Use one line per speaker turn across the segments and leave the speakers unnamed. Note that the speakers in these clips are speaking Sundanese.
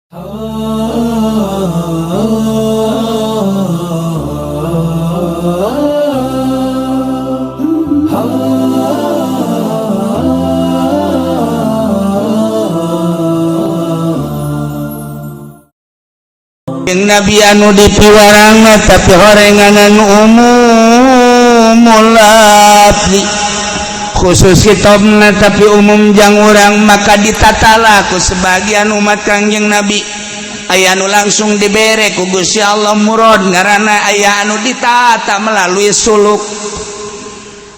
Jeung Nabi anu dipiwarang tapi horenganan umum lafzi khusus kitabna, tapi umum jang urang. Maka ditatalah ku sebagian umat Kangjeng Nabi, aya anu langsung dibere ku Gusti Allah murad ngaranna, aya anu ditata melalui suluk.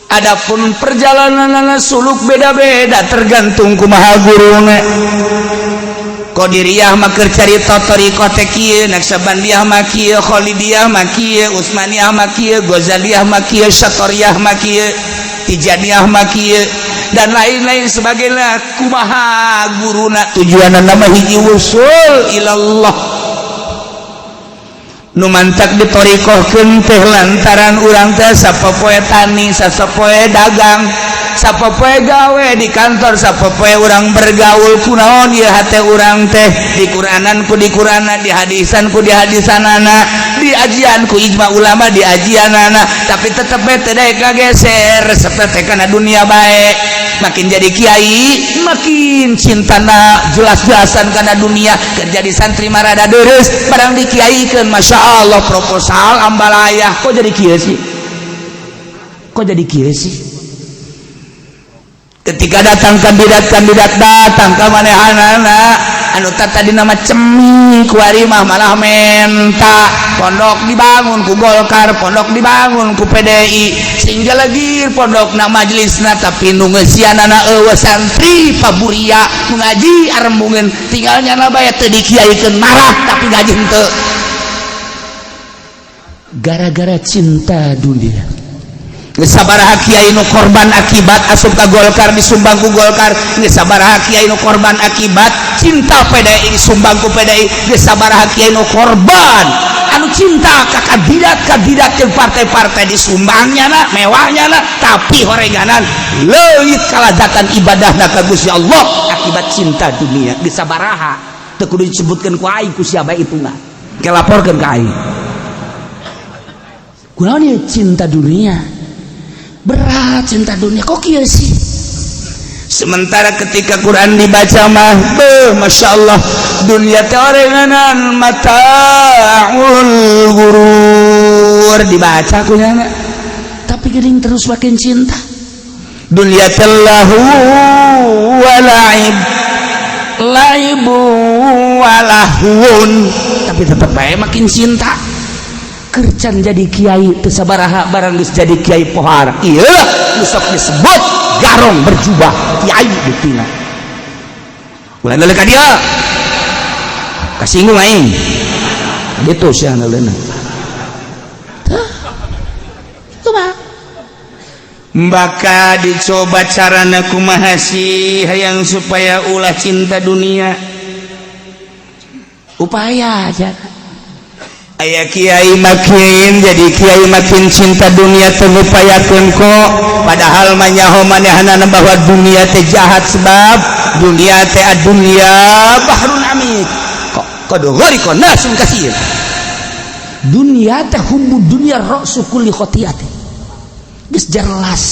Adapun perjalanan suluk beda-beda, tergantung kumaha guruna. Qadiriyah mah keur carita thariqah teh kieu, Naqsyabandiyah mah kieu, Khalidiyah mah kieu, Utsmaniyah mah kieu, Ghazaliyah mah kieu, Syatariyah mah kieu, Tijaniyah mah kieu, dan lain-lain sebagainya. Kumaha guruna, tujuanna nama hiji, wusul ilallah. Nu mantak ditoriqohkeun teh lantaran urang teh sapopoe tani, sapopoe dagang, sapopoe gawe di kantor, sapopoe urang bergaul. Kunaon ieu hate urang teh di Quranan ku di Qurana, di hadisan ku di hadisanana, di ajian ku ijma ulama di ajianana, tapi tetep bae teu daek kageser resep teh kana dunia bae. Makin jadi kiai makin cintana jelas-jelasan kana dunia. Kerja di santri marada deres, barang dikiaikeun, Masya Allah, proposal ambalaya. Kok jadi kieu sih? Kok jadi kieu sih? Ketika datang kandidat-kandidat, datang ke manehanana anu tadi nama cemi kuari mah malah menta pondok dibangun ku Golkar, pondok dibangun ku PDI, sehingga lagi pondok na majelisna, tapi nu ngeusianana eueuh. Santri paburia nu ngaji arembungeun, tinggalnya na bae teu dikiaikeun marah, tapi gaji henteu, gara-gara cinta dunia. Geus sabaraha kiai nu korban akibat asup ka Golkar, disumbang ku Golkar. Geus sabaraha kiai nu korban akibat cinta PDI, disumbang ku PDI. Geus sabaraha kiai nu korban anu cinta ka kandidat-kandidat jeung partai-partai, disumbangnya na, mewahnya na, tapi horenganan leuit kalazatan ibadahna ka Gusti Allah akibat cinta dunia. Geus sabaraha, teu kudu disebutkeun ku aing, ku siapa hitungan ke laporkeun ka aing. Kunaon ieu cinta dunia? Berat cinta dunia, kok kieu sih? Sementara ketika Quran dibaca mah, beuh, Masya Allah, dunia teh orenganan mataul gurur dibaca kunyana, tapi geuning terus makin cinta dunia. Lahu wa la'ib, laibu walahun, tapi tetap bae makin cinta. Kercan jadi kiai teu sabaraha, barang geus jadi kiai pohara. Ieu nu sok disebut garong berjubah kiai, buktina ulah deuleu ka dieu, kasinggung aing gitu sia neuleuna. Kumaha baka dicoba carana, kumaha sih hayang supaya ulah cinta dunia? Upaya aja. Aya kiai makin jadi kiai makin cinta dunia, teu kok, padahal mah nyaho manehanana bahwa dunia teh jahat, sebab dunia teh dunia bahrun amik kok qad ghariqa nasun kasir. Dunia teh hubbu dunia ra'su kulli khotiati, geus jelas,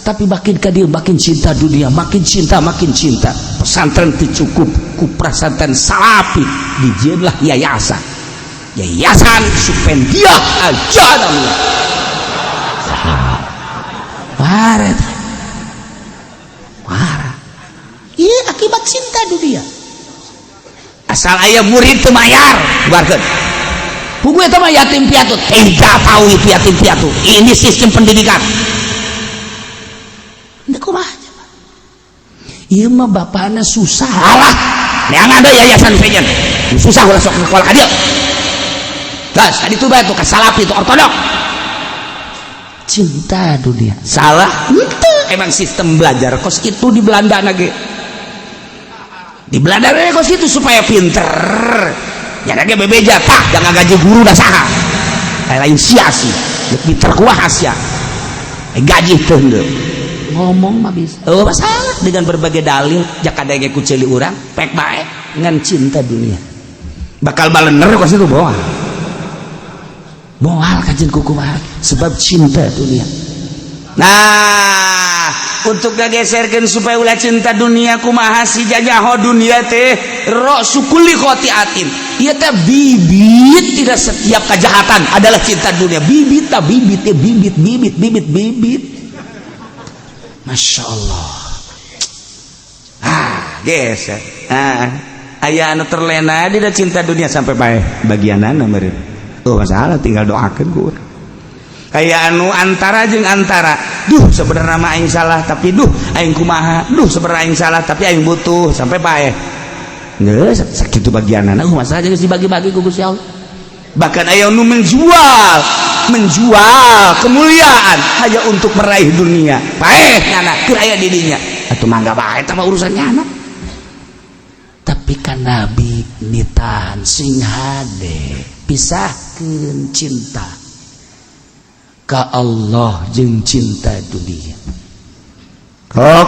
tapi makin ka dieu makin cinta dunia, makin cinta, makin cinta. Pesantren teu cukup ku pesantren salafi, dijieunlah yayasan, Yayasan Supendiah Al-Janamiyah. Parah, parah. Iya, akibat cinta dunia. Asal aya murid teu mayar, bubarkeun. Buku itu mah yatim piatu, tidak tahu itu yatim piatu. Ini sistem pendidikan. Ini kumaha? Ieu mah bapakna susah. Alah, neangan ada yayasan sejen. Susah ulah sok sekolah ka dieu. Gas, tadi tuh bae tuh ka salafi, itu ortodok. Cinta dunia. Salah? Itu emang sistem belajar kos itu di Belanda nage. Di Belanda nage kos itu supaya pinter. Ya nage bebeja tah, jangan gaji guru dah saha. Lain sia sih. Pinter kuah sia. Gaji teh ngomong mah bisa. Oh, masalah dengan berbagai dalil, jaka denge ku ceuli urang, pek bae ngan cinta dunia. Bakal balener kos itu moal. Moal kajen kukumaha sebab cinta dunia. Nah, untuk ngageserkeun supaya ulah cinta dunia, kumaha si jajaho dunia teh ra'su kulli khotiatin. Ieu teh bibit, tidak setiap kejahatan adalah cinta dunia. Bibit ta bibit teh bibit bibit bibit bibit. Masya Allah. Ah, geser. Ah, aya anu terlena dina cinta dunia sampai paeh bagianana meureun. Oh, masalah tinggal doakeun ku urang. Kayak anu antara jeung antara, duh, sebenarnya mah aing salah, tapi duh, aing kumaha, duh, sebenarnya aing salah, tapi aing butuh, sampai paeh geus sakitu bagianana. Masalah geus dibagi-bagi ku Gusti Allah. Bahkan aya nu menjual menjual kemuliaan hanya untuk meraih dunia, paeh nyana keur aya di dinya atuh mangga bae, eta mah urusan nyana. Tapi kan Nabi nitahan sing hade pisahkeun cinta ka Allah jeung cinta dunia. Kok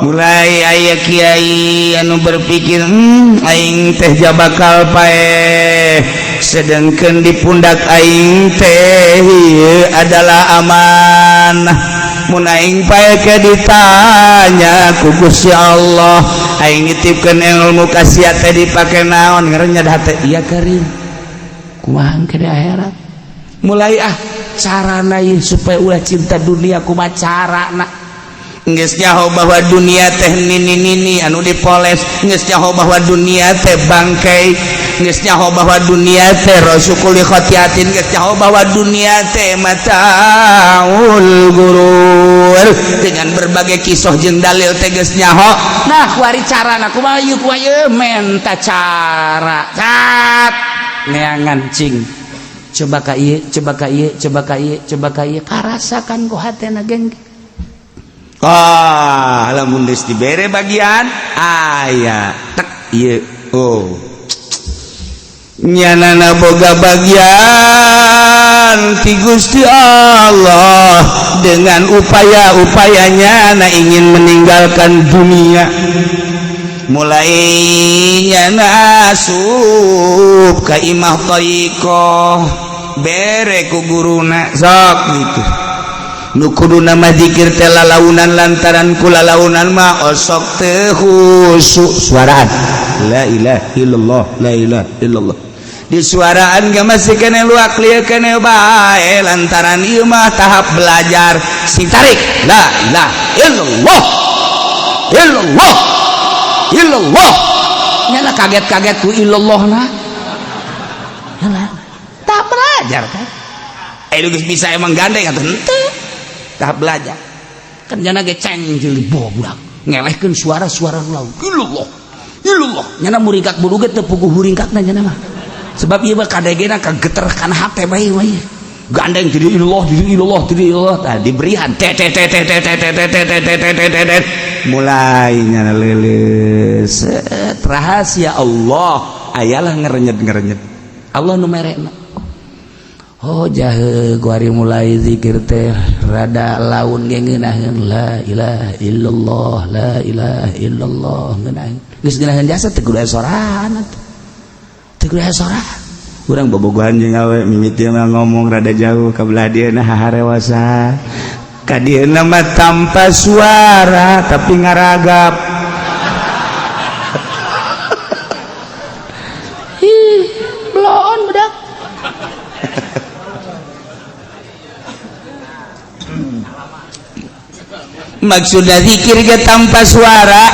mulai aya kiai anu berpikir, aing teh bakal paeh, sedangkan di pundak aing teh ieu adalah amanah. Mun aing paeh ke ditanya ku Gusti Allah, aing nitipkeun ilmu ka sia teh dipake naon? Ngarannya hate iya karim kumaha ke di akhirat. Mulai ah, carana ieu supaya ulah cinta dunia kumaha carana? Geus nyaho bahwa dunia teh nini nini anu dipoles, geus nyaho bahwa dunia teh bangkai, geus nyaho bahwa dunia teh ra'su kulli khotiatin, geus nyaho bahwa dunia teh mataul gurur dengan berbagai kisah jeung dalil teh geus nyaho. Nah, kuari carana kumaha ieu? Kumaha ieu? Menta cara cat neangan cing, coba ka ieu, coba ka ieu, coba ka ieu, coba ka ieu, karasakan ku hatena geng. Ah, lamun geus dibere bagian aya tek ieu, oh, nyanana boga bagian ti Gusti Allah. Dengan upaya-upayanya na ingin meninggalkan dunia, mulai nyana asup ka imah thariqoh, bere ku guruna sok gitu. Nu kudu nama zikir teh lalaunan, lantaran ku lalaunan mah osok teu khusyuk, suaraan la ilaha illallah, la ilaha illallah di suaraan gak masih kene luak lieu kene bae, lantaran ieu mah tahap belajar. Sing tarik la ilaha illallah, illallah, illallah, nyana kaget-kaget ku illallah. Nah, nyana tahap belajar kan, eh, geus bisa emang gandeng atau henteu, tahap belajar kan. Nyana ge ceng jeung budak ngelehkeun suara-suara nu laut illallah, illallah. Nyana muringkak bulu ge teu puguh muringkakna nyana mah, sebab ieu mah kadegena kageter kana hate bae wae. Gandeng jadi illallah, jadi illallah, jadi illallah. Tah, diberian t t t t t t t t t t t t t t t, mulai nyana leuleus. Rahasia Allah ayalah ngerenyet-ngerenyet Allah nu merekna. Oh, jahe kuari mulai zikir teh rada laun ge ngeunaheun la ilaha illallah, la ilaha illallah, ngeunaheun. Geus ngeunaheun jasa teu kudu sorangan, teu kudu sorangan. Urang bobogohan jeung awe mimiti mah ngomong rada jauh ka belah dieu, nah, harewasa ka dieu mah tanpa suara tapi ngaragap. Ih, bloon budak. Maksudnya zikir ge tanpa suara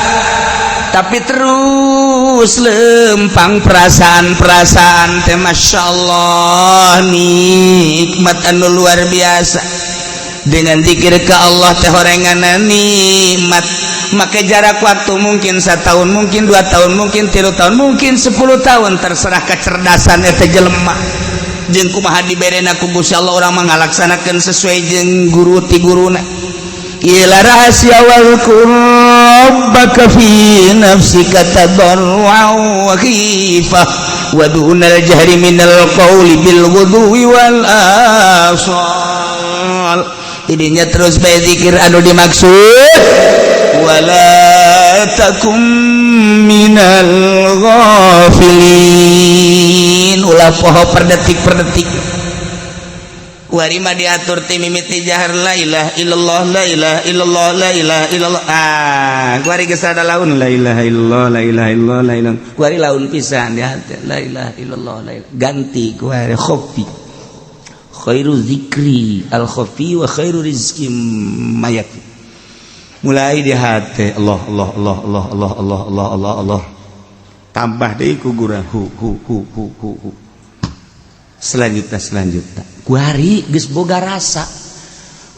tapi terus lempang perasaan-perasaan teh. Masya Allah, nikmat anu luar biasa dengan zikir ke Allah teh horengan nikmat. Maka jarak waktu mungkin 1 tahun, mungkin 2 tahun, mungkin 3 tahun, mungkin 10 tahun, terserah kecerdasan eta jelema jeung kumaha diberena ku Gusti Allah. Urang mangalaksanakeun sesuai jeung guru ti guruna. Ila rahasia wadhkur rabbaka fi nafsika tadarru'an wa khifah wa dunal jahri minal qawli bil ghudwi wal asal. Idinya terus bae zikir anu dimaksud wala Wala takum minal ghafilin. Ulah poho per detik per detik. Kuari mah diatur ti mimiti jahar, la ilaha illallah, la ilaha illallah, la ilaha illallah. Ah, kuari geus ada laun, la ilaha illallah, la ilaha illallah, la ilaha. Kuari laun pisan di hati, la ilaha illallah, la ilaha. Ganti kuari khofi. Khairu zikri al khafi wa khairu rizki mayat. Mulai di hati, Allah, Allah, Allah, Allah, Allah, Allah, Allah, Allah, Allah. Tambah deui ku gurah, hu hu hu hu hu hu. Selanjutnya, selanjutnya kuari geus boga rasa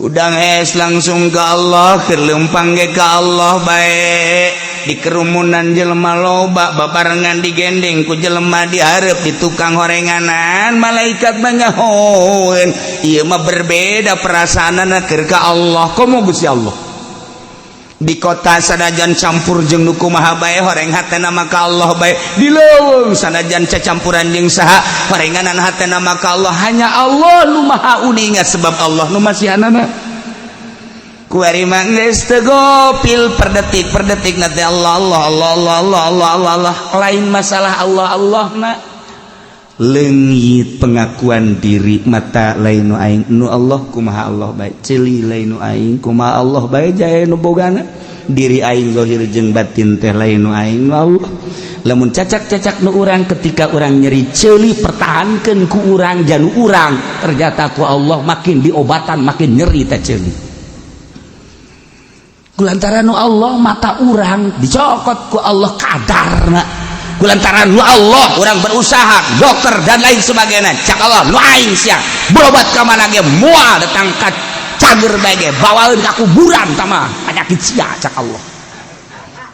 udang es langsung ke Allah, keur leumpang ge ka Allah bae. Di kerumunan jelema loba, babarengan digendeng ku jelema, dihareup di tukang horenganan, malaikat mah nyahoeun ieu mah berbeda perasaanna keur ka Allah. Komo Gusti Allah di kota, sanajan campur jeung nu kumaha bae, horeng hatena mah ka Allah bae. Di leuweung, sanajan cacampuran jeung saha, horenganan hatena mah ka Allah. Hanya Allah nu maha uninga, sebab Allah nu masihanana. Kuari mah geus teu gopil, per detik per detik nanti Allah, Allah, Allah, Allah, Allah, Allah, Allah, Allah. Lain masalah Allah Allah na leungit, pengakuan diri, mata lain nu aing, nu Allah. Kumaha Allah bae, ceuli lain nu aing, kumaha Allah bae, jae nu bogana. Diri aing zahir jeung batin teh lain nu aing, nu Allah. Lamun cacak-cacak nu urang, ketika urang nyeri ceuli, pertahankeun ku urang janu urang, ternyata ku Allah makin diobatan makin nyeri teh ceuli. Kulantaran nu Allah, mata urang dicokot ku Allah kadarna. Kulantaran nu Allah, orang berusaha dokter dan lain sebagainya, cak Allah, nu aing sia berobat ka mana ge moal datang ka cager bae ge, bawaeun ka kuburan tama penyakit sia, cak Allah.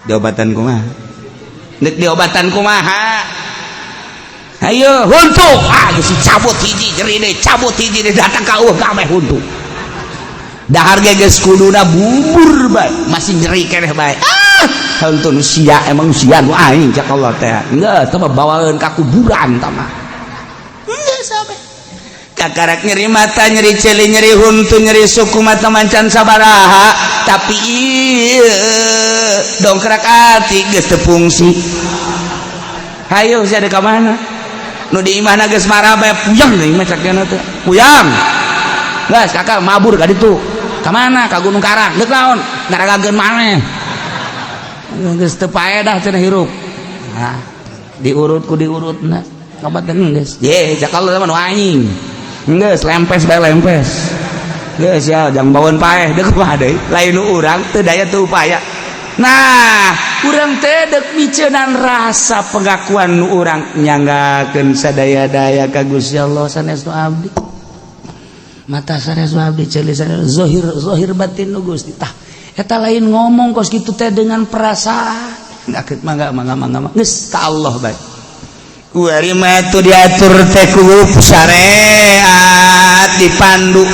Diobatan kumaha? Nek diobatan kumaha? Ayo huntu, ah, geus cabut hiji nyeri deui, cabut hiji deui, datang ka eueuh kabeh huntu. Dahar ge geus kuduna bubur bae, masih nyeri keneh bae. Ah, huntu nu sia, emang sia nu aing, cak Allah teh. Geus teh bawaeun ka kuburan tah mah. Geus sampe kakarak nyeri mata, nyeri ceuli, nyeri huntu, nyeri suku, mata mancan sabaraha, tapi ieu dongkrak hati geus teu fungsi. Hayo sia ka mana nu di imahna geus marah bae, puyeng deui mah cak teh, puyeng. Geus kakak mabur ka ditu. Ka mana? Ka Gunung Karang. Deuk naon? Ngaragageun maneh. Geus teu paedah cenah hirup. Nah, diurut ku diurutna. Kabat geus. Ye, cak Allah mah nu aing. Geus lempes bae, lempes. Geus ya, jangan bawaan paeh deuk kumaha deui? Lain nu urang teu daya teu upaya. Nah, urang teh deuk miceunan rasa pengakuan nu urang nyanggakeun sadaya-daya ka Gusti Allah, sanes nu abdi. Mata sanes nu abdi, ceuli sanes, zahir zahir batin nu Gusti. Tah, eta lain ngomong kos kitu teh dengan perasaan. Enggak, mangga, mangga, mangga, geus ka Allah bae. Kuari mah tuh diatur teh ku syariat, dipandu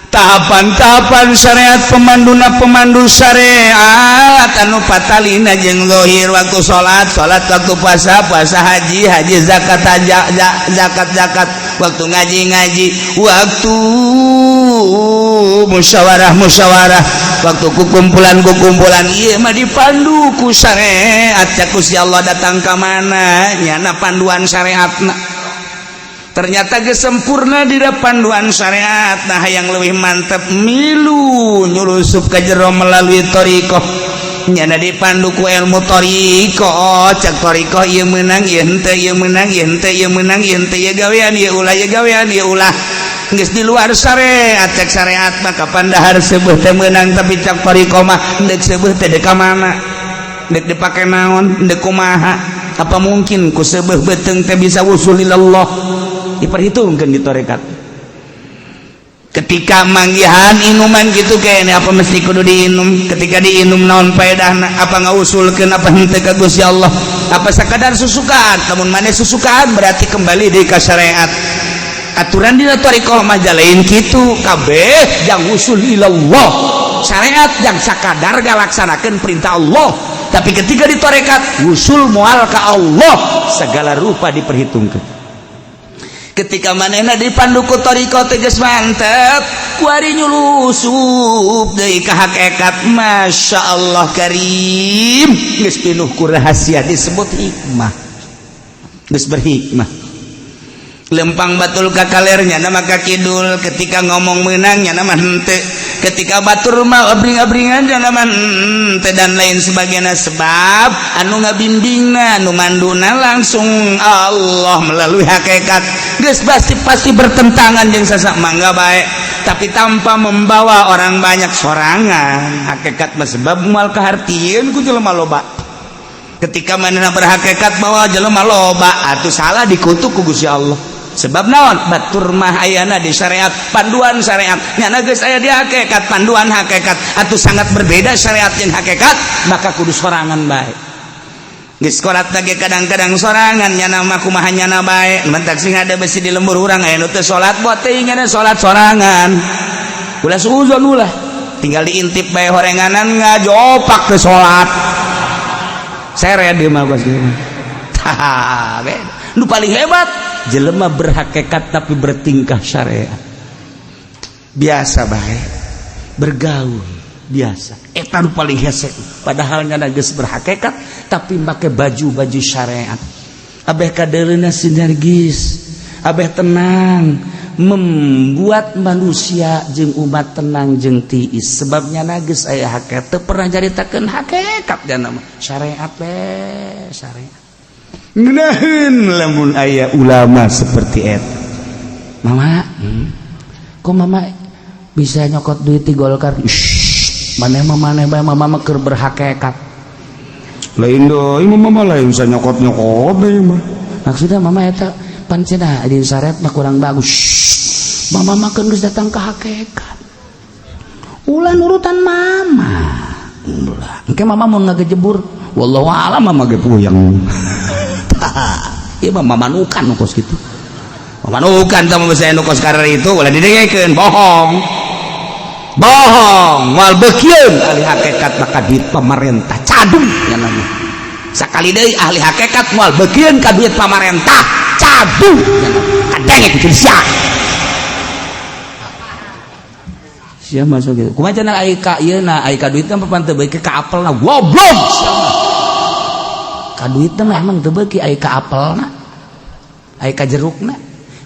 tahapan-tahapan syariat, pemanduna pemandu syariat anu patalina jeung zahir. Waktu salat, salat, waktu puasa, puasa, haji, haji, zakat, zakat, zakat, waktu ngaji, ngaji, waktu musyawarah, musyawarah, waktu kukumpulan, kukumpulan. Ieu mah dipandu ku syariat. Cak Gusti Allah, datang ka mana nyana panduan syariatna. Ternyata gesempurna di panduan syariat. Nah, yang lebih mantap milu nyulusup ke jero melalui thoriqoh, nyana dipandu ku ilmu thoriqoh. Cak thoriqoh, ieu menang, ieu henteu, ieu menang, ieu henteu, ieu menang, ieu henteu, ieu gawean, ieu ulah, ieu gawean, ieu ulah. Geus di luar syariat. Cak syariat mah kapan dahar seubeuh teh meunang, tapi cak thoriqoh mah deuk seubeuh teh deuk ka mana, deuk dipake naon, deuk kumaha? Apa mungkin ku seubeuh beuteung teh bisa wusul ilallah? Diperhitungkan di tarekat. Ketika manggihan inuman gitu kayaknya, apa mesti kudu diinum? Ketika diinum, naon faedahna? Apa ngausulkeun apa henteu ka Gusti Allah? Apa sakadar susukaan? Lamun maneh susukaan, berarti kembali di ka syariat. Aturan di thariqah mah lain kitu, kabeh jang usul ilallah. Syariat yang sakadar ngalaksanakeun perintah Allah, tapi ketika di tarekat usul moal ka Allah, segala rupa diperhitungkan. Ketika manehna dipandu ku thariqah teh geus mantep. Kuari nyulusup deui ka hakikat. Masya Allah karim, geus pinuh ku rahasia, disebut hikmah, geus berhikmah. Lempang batul ka kalernya nama ka kidul, ketika ngomong menangnya nama hente, ketika batur mah abring-abringan nama hente, dan lain sebagainya. Sebab anu ngabimbingna, anu manduna langsung Allah melalui hakikat. Geus pasti pasti bertentangan jeung sasak mangga baik, tapi tanpa membawa orang banyak, sorangan hakikat mah, sebab moal kahartieun ku jelema loba. Ketika manehna berhakikat bahwa jelema loba atuh salah, dikutuk ku Gusti Allah. Sebab naon? Batur mah ayana di syariat, panduan syariat, nyana geus aya di hakikat, panduan hakikat, atau sangat berbeda syariat yang hakikat, maka kudu sorangan bae. Geus korat lagi kadang-kadang sorangan, nyana mah kumaha nyana bae. Mentak sing ada besi di lembur urang aya nu teu salat, buat teuing salat sorangan, ulah suuzon, ulah, tinggal diintip bae horenganan ngajopak ke salat seret dia mah. Bos tah beda. Nu paling hebat jelema berhakikat tapi bertingkah syariat, biasa bae, bergaul biasa, eta nu paling hese. Padahal nyana geus berhakikat tapi make baju-baju syariat, abeh kadereuna sinergis, abeh tenang, membuat manusia jeung umat tenang jeung tiis, sebabnya geus aya hakikat. Teu pernah nyaritakeun hakikat, nyana mah syariat be syariat. Ngeunaheun lamun aya ulama seperti eta. Mama, Kok mama bisa nyokot duit di Golkar? Shh, maneh mah maneh bae, mama mah keur berhakikat.
Lain deui, mama mah lain bisa nyokot-nyokot deui mah.
Maksudnya mama eta pan cenah di syariat mah kurang bagus. Shh, mama mah kan geus datang ke hakikat. Ulah nurutan mama. Ulah. Engke mama mau ngagejebur. Wallahu a'lam, mama ge puyeng. Ieu mah mamanukan nu kos kitu. Mamanukan tah mah nu kos karar itu, ulah didengekeun, bohong. Bohong, moal beukieun ahli hakikat maka duit pemerintah, cadung nya mah. Sakali deui, ahli hakikat moal beukieun ka duit pamarentah, cadung nya mah. Kadenge ku sia. Sia masuk gitu. Kumaha cenah ai ka ieu na, ai ka duitna papan teu beuki ka apelna, goblok sia mah. Ka duitna mah emang teu beuki, ai ka apelna, ai ka jerukna.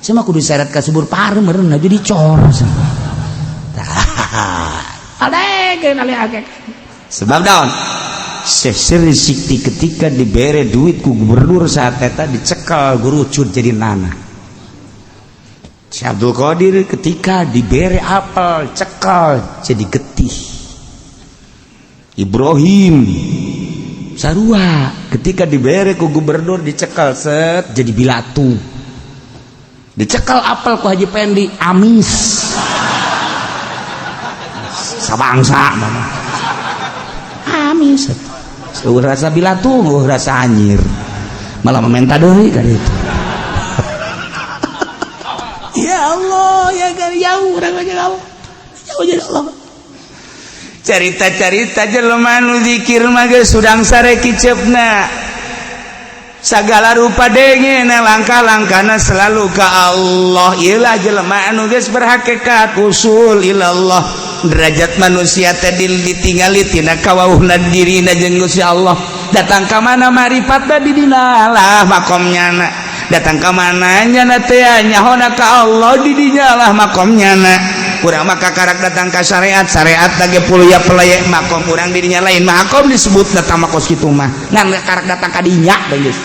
Sia mah kudu seret ka subur pareum meureun jadi cor sia. Tah, adegeun ahli hakikat. Sebab naon? Syekh Sirri Sikti ketika dibere duit ku gubernur saat eta, dicekal gurucut jadi nana. Syekh Abdul Qadir ketika dibere apel, cekal jadi getih. Ibrahim sarua ketika dibere ku gubernur, dicekal set jadi bilatu. Dicekal apel ku Haji Pendi, amis. Sabangsa mama. Amis. Seueur rasa bilatu, eueuh rasa anyir. Malah meminta deui kan itu. Ya Allah, ya kan jauh urang aja jauh. Jauh jadi Allah. Carita-carita jelema nu zikir mah geus sudang sare kiceupna. Sagala rupa dengena, langkah-langkahna selalu ka Allah. Ieulah jelema anu geus berhakikat usul ilallah. Derajat manusia teh ditingali tina kawauhna dirina jeung Gusti Allah. Datang ka mana marifatna, di dina lah makomnya na. Datang ka mana nyana teh nyahona ka Allah, di dinya lah makomnya na. Urang mah kakarak datang ka syariat, syariat lagi puluya pelaya, makom urang di dinya lain makom disebut datang makos kitu mah. Ngan karak datang ka dinya geus.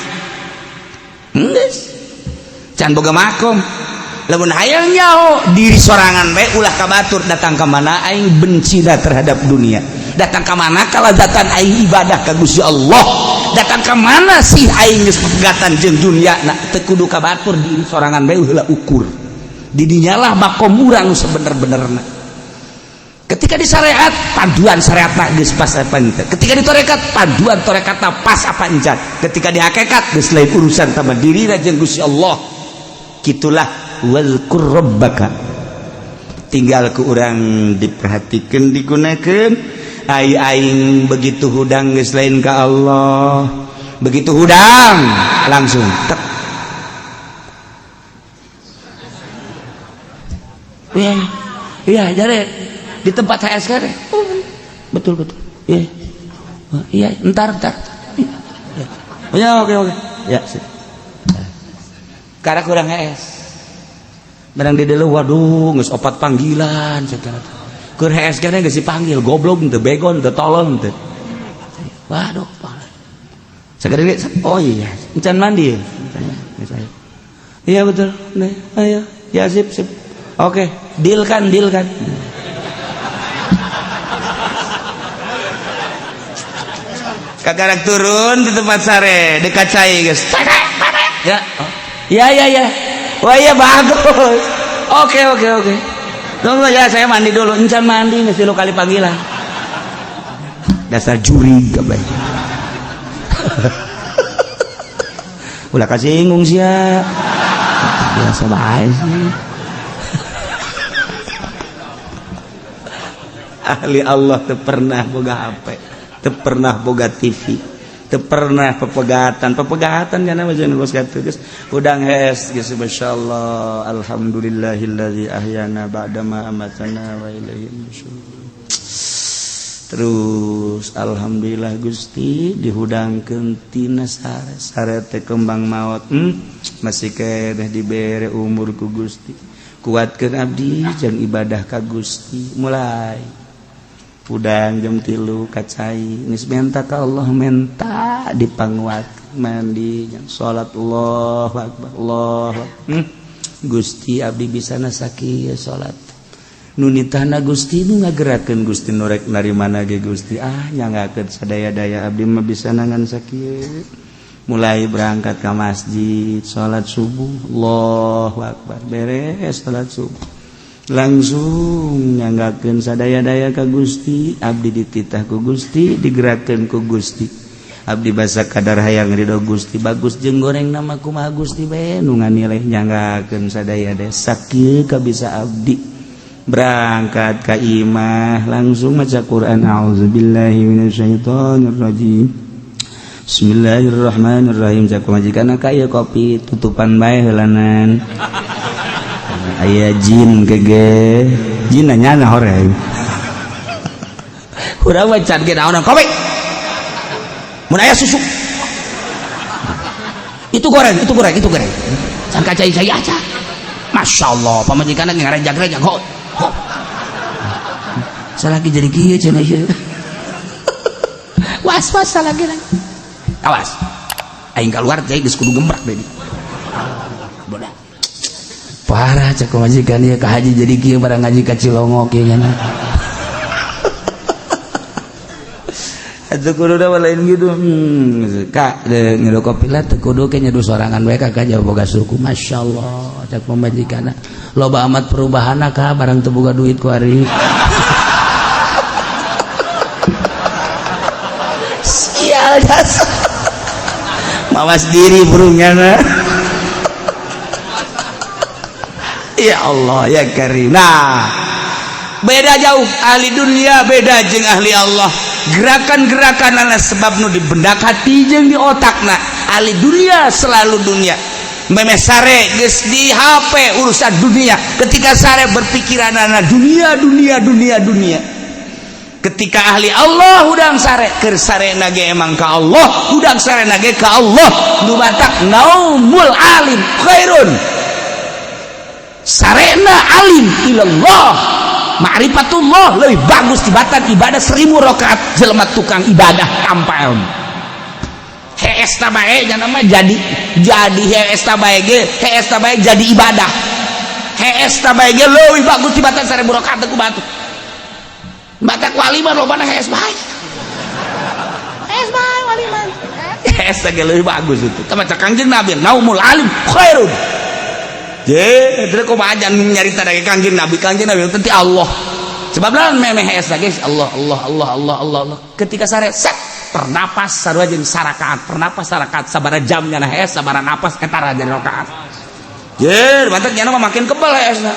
Geus. Can boga makom. Lamun hayang nyaho diri sorangan bae, ulah ka batur. Datang ka mana aing benci terhadap dunia. Datang ka mana kalazatan aing ibadah ka Gusti Allah. Datang ka mana sih aing geus pegatan jeung dunia, nah teu kudu ka batur, diri sorangan bae heula ukur. Di dinyalah makom urang sebener-benerna. Ketika di syariat, panduan syariat geus pas apa henteu. Ketika di tarekat, panduan tarekatna pas apa encan. Ketika di hakikat geus lain urusan sama diri jeung Gusti Allah. Kitulah wazkur rabbaka. Tinggal ke urang diperhatikan, digunakan. Ai aing begitu hudang geus lain ka Allah. Begitu hudang langsung tek. Ya, Iya, jare di tempat HS kan. Betul betul. Iya. Iya, entar entar. Ya, oke oke. Ya, sip. Karena kurang HS. Barang di dulu waduh geus opat panggilan cek. Keur HS kana geus dipanggil, goblok teu, begon teu, tolong teu. Waduh, segede oh iya, encan mandi ya. Iya betul. Nih, ayo. Ya sip sip. Oke, deal kan, deal kan. Kakarak turun di tempat sare dekat cai guys. Ya. Ya ya ya. Wah iya bagus. Oke oke oke. Tunggu ya saya mandi dulu. Encan mandi mesti lu kali panggilan. Dasar juri kabeh. Ulah kasinggung sia. Biasa bae sih. Ahli Allah teu pernah boga HP, teu pernah boga TV, teu pernah pepegatan. Pepegatan kana mah jeung geus kitu geus udang hees geus masyaallah. Alhamdulillahillazi ahyana ba'da ma amatana wa ilaihi nusyur. Terus alhamdulillah Gusti dihudangkeun tina sare sare teh kembang maot masih keneh dibere umur ku Gusti, kuatkeun abdi jeung ibadah ka Gusti. Mulai udang jam 3 kacai geus menta ka Allah, menta dipanguat mandi jeung salat Allahu akbar Allahu akbar. Gusti abdi bisa sakieu salat nu nitahna Gusti nu ngagerakeun Gusti nu rek narimana ge Gusti ah nyanggakeun sadaya-daya abdi mah bisa nangan sakieu. Mulai berangkat ka masjid salat subuh Allahu akbar, beres salat subuh langsung nyanggakeun sadaya-daya ka Gusti, abdi dititah ku Gusti, digerakkeun ku Gusti, abdi basa kadar hayang ridho Gusti, bagus jeung goreng nama kumaha Gusti bae nu nganilai nyanggakeun sadaya-daya sakieu kabisa abdi. Berangkat ka imah langsung maca Quran, auzubillahi minasyaitonirrajim, bismillahirrahmanirrahim. Cak pamajikan ka ieu kopi tutupan bae heulanan. Aya jin gege jin nanya na horeng urang mah can ge naonan kopi mun aya susu itu goreng itu goreng itu goreng can kacai-cai aja. Masya Allah pamajikan ngarejag-rejag ho ho salaki jadi kieu cenah ieu was-was salaki lagi awas aing keluar cai geus kudu gembrak deui bodak parah cek pamajikan ieu ka haji jadi kieu barang ngaji ka Cilongok ieu nya. Atuh kudu da lain gitu. Kak nyeduh kopi lah teu kudu ke nyeduh sorangan we ka jauh boga suku. Masyaallah cek pamajikanna loba amat perubahanna ka barang teu boga duit ku ari. Sial dasar. Mawas diri burungnya na. Ya Allah ya Karim. Nah, beda jauh ahli dunia beda jeung ahli Allah. Gerakan-gerakan anak sebab nu di bendak hati jeung di otakna. Ahli dunia selalu dunia. Memeh sare geus di HP urusan dunia. Ketika sare berpikiran anak dunia dunia dunia dunia. Ketika ahli Allah hudang sare keur sarena ge emang ka Allah, hudang sarena ge ka Allah. Nu batak naumul alim khairun. Sarena alim ilallah ma'rifatullah lebih bagus tibatan ibadah 1000 rakaat jelema tukang ibadah tanpa ilmu. Hees ta bae nya mah jadi hees ta bae ge hees ta bae jadi ibadah. Hees ta bae ge leuwih bagus tibatan 1000 rakaat ku batu. Batak wali mah lobana hees bae. Hees bae wali mah. Hees ta ge leuwih bagus itu. Tah maca Kangjeng Nabi naumul alim khairun. Je, terus kumaha aja nyarita dari Kangjeng Nabi tadi Allah. Sebab lawan memeh hees lagi Allah Allah Allah Allah Allah Allah. Ketika sare set pernapas sarua jeung sarakaat, pernapas sarakaat sabaraha jam nyana hees sabaraha napas eta ra jadi rakaat. Je, mantak nyana mah makin kebal heesna.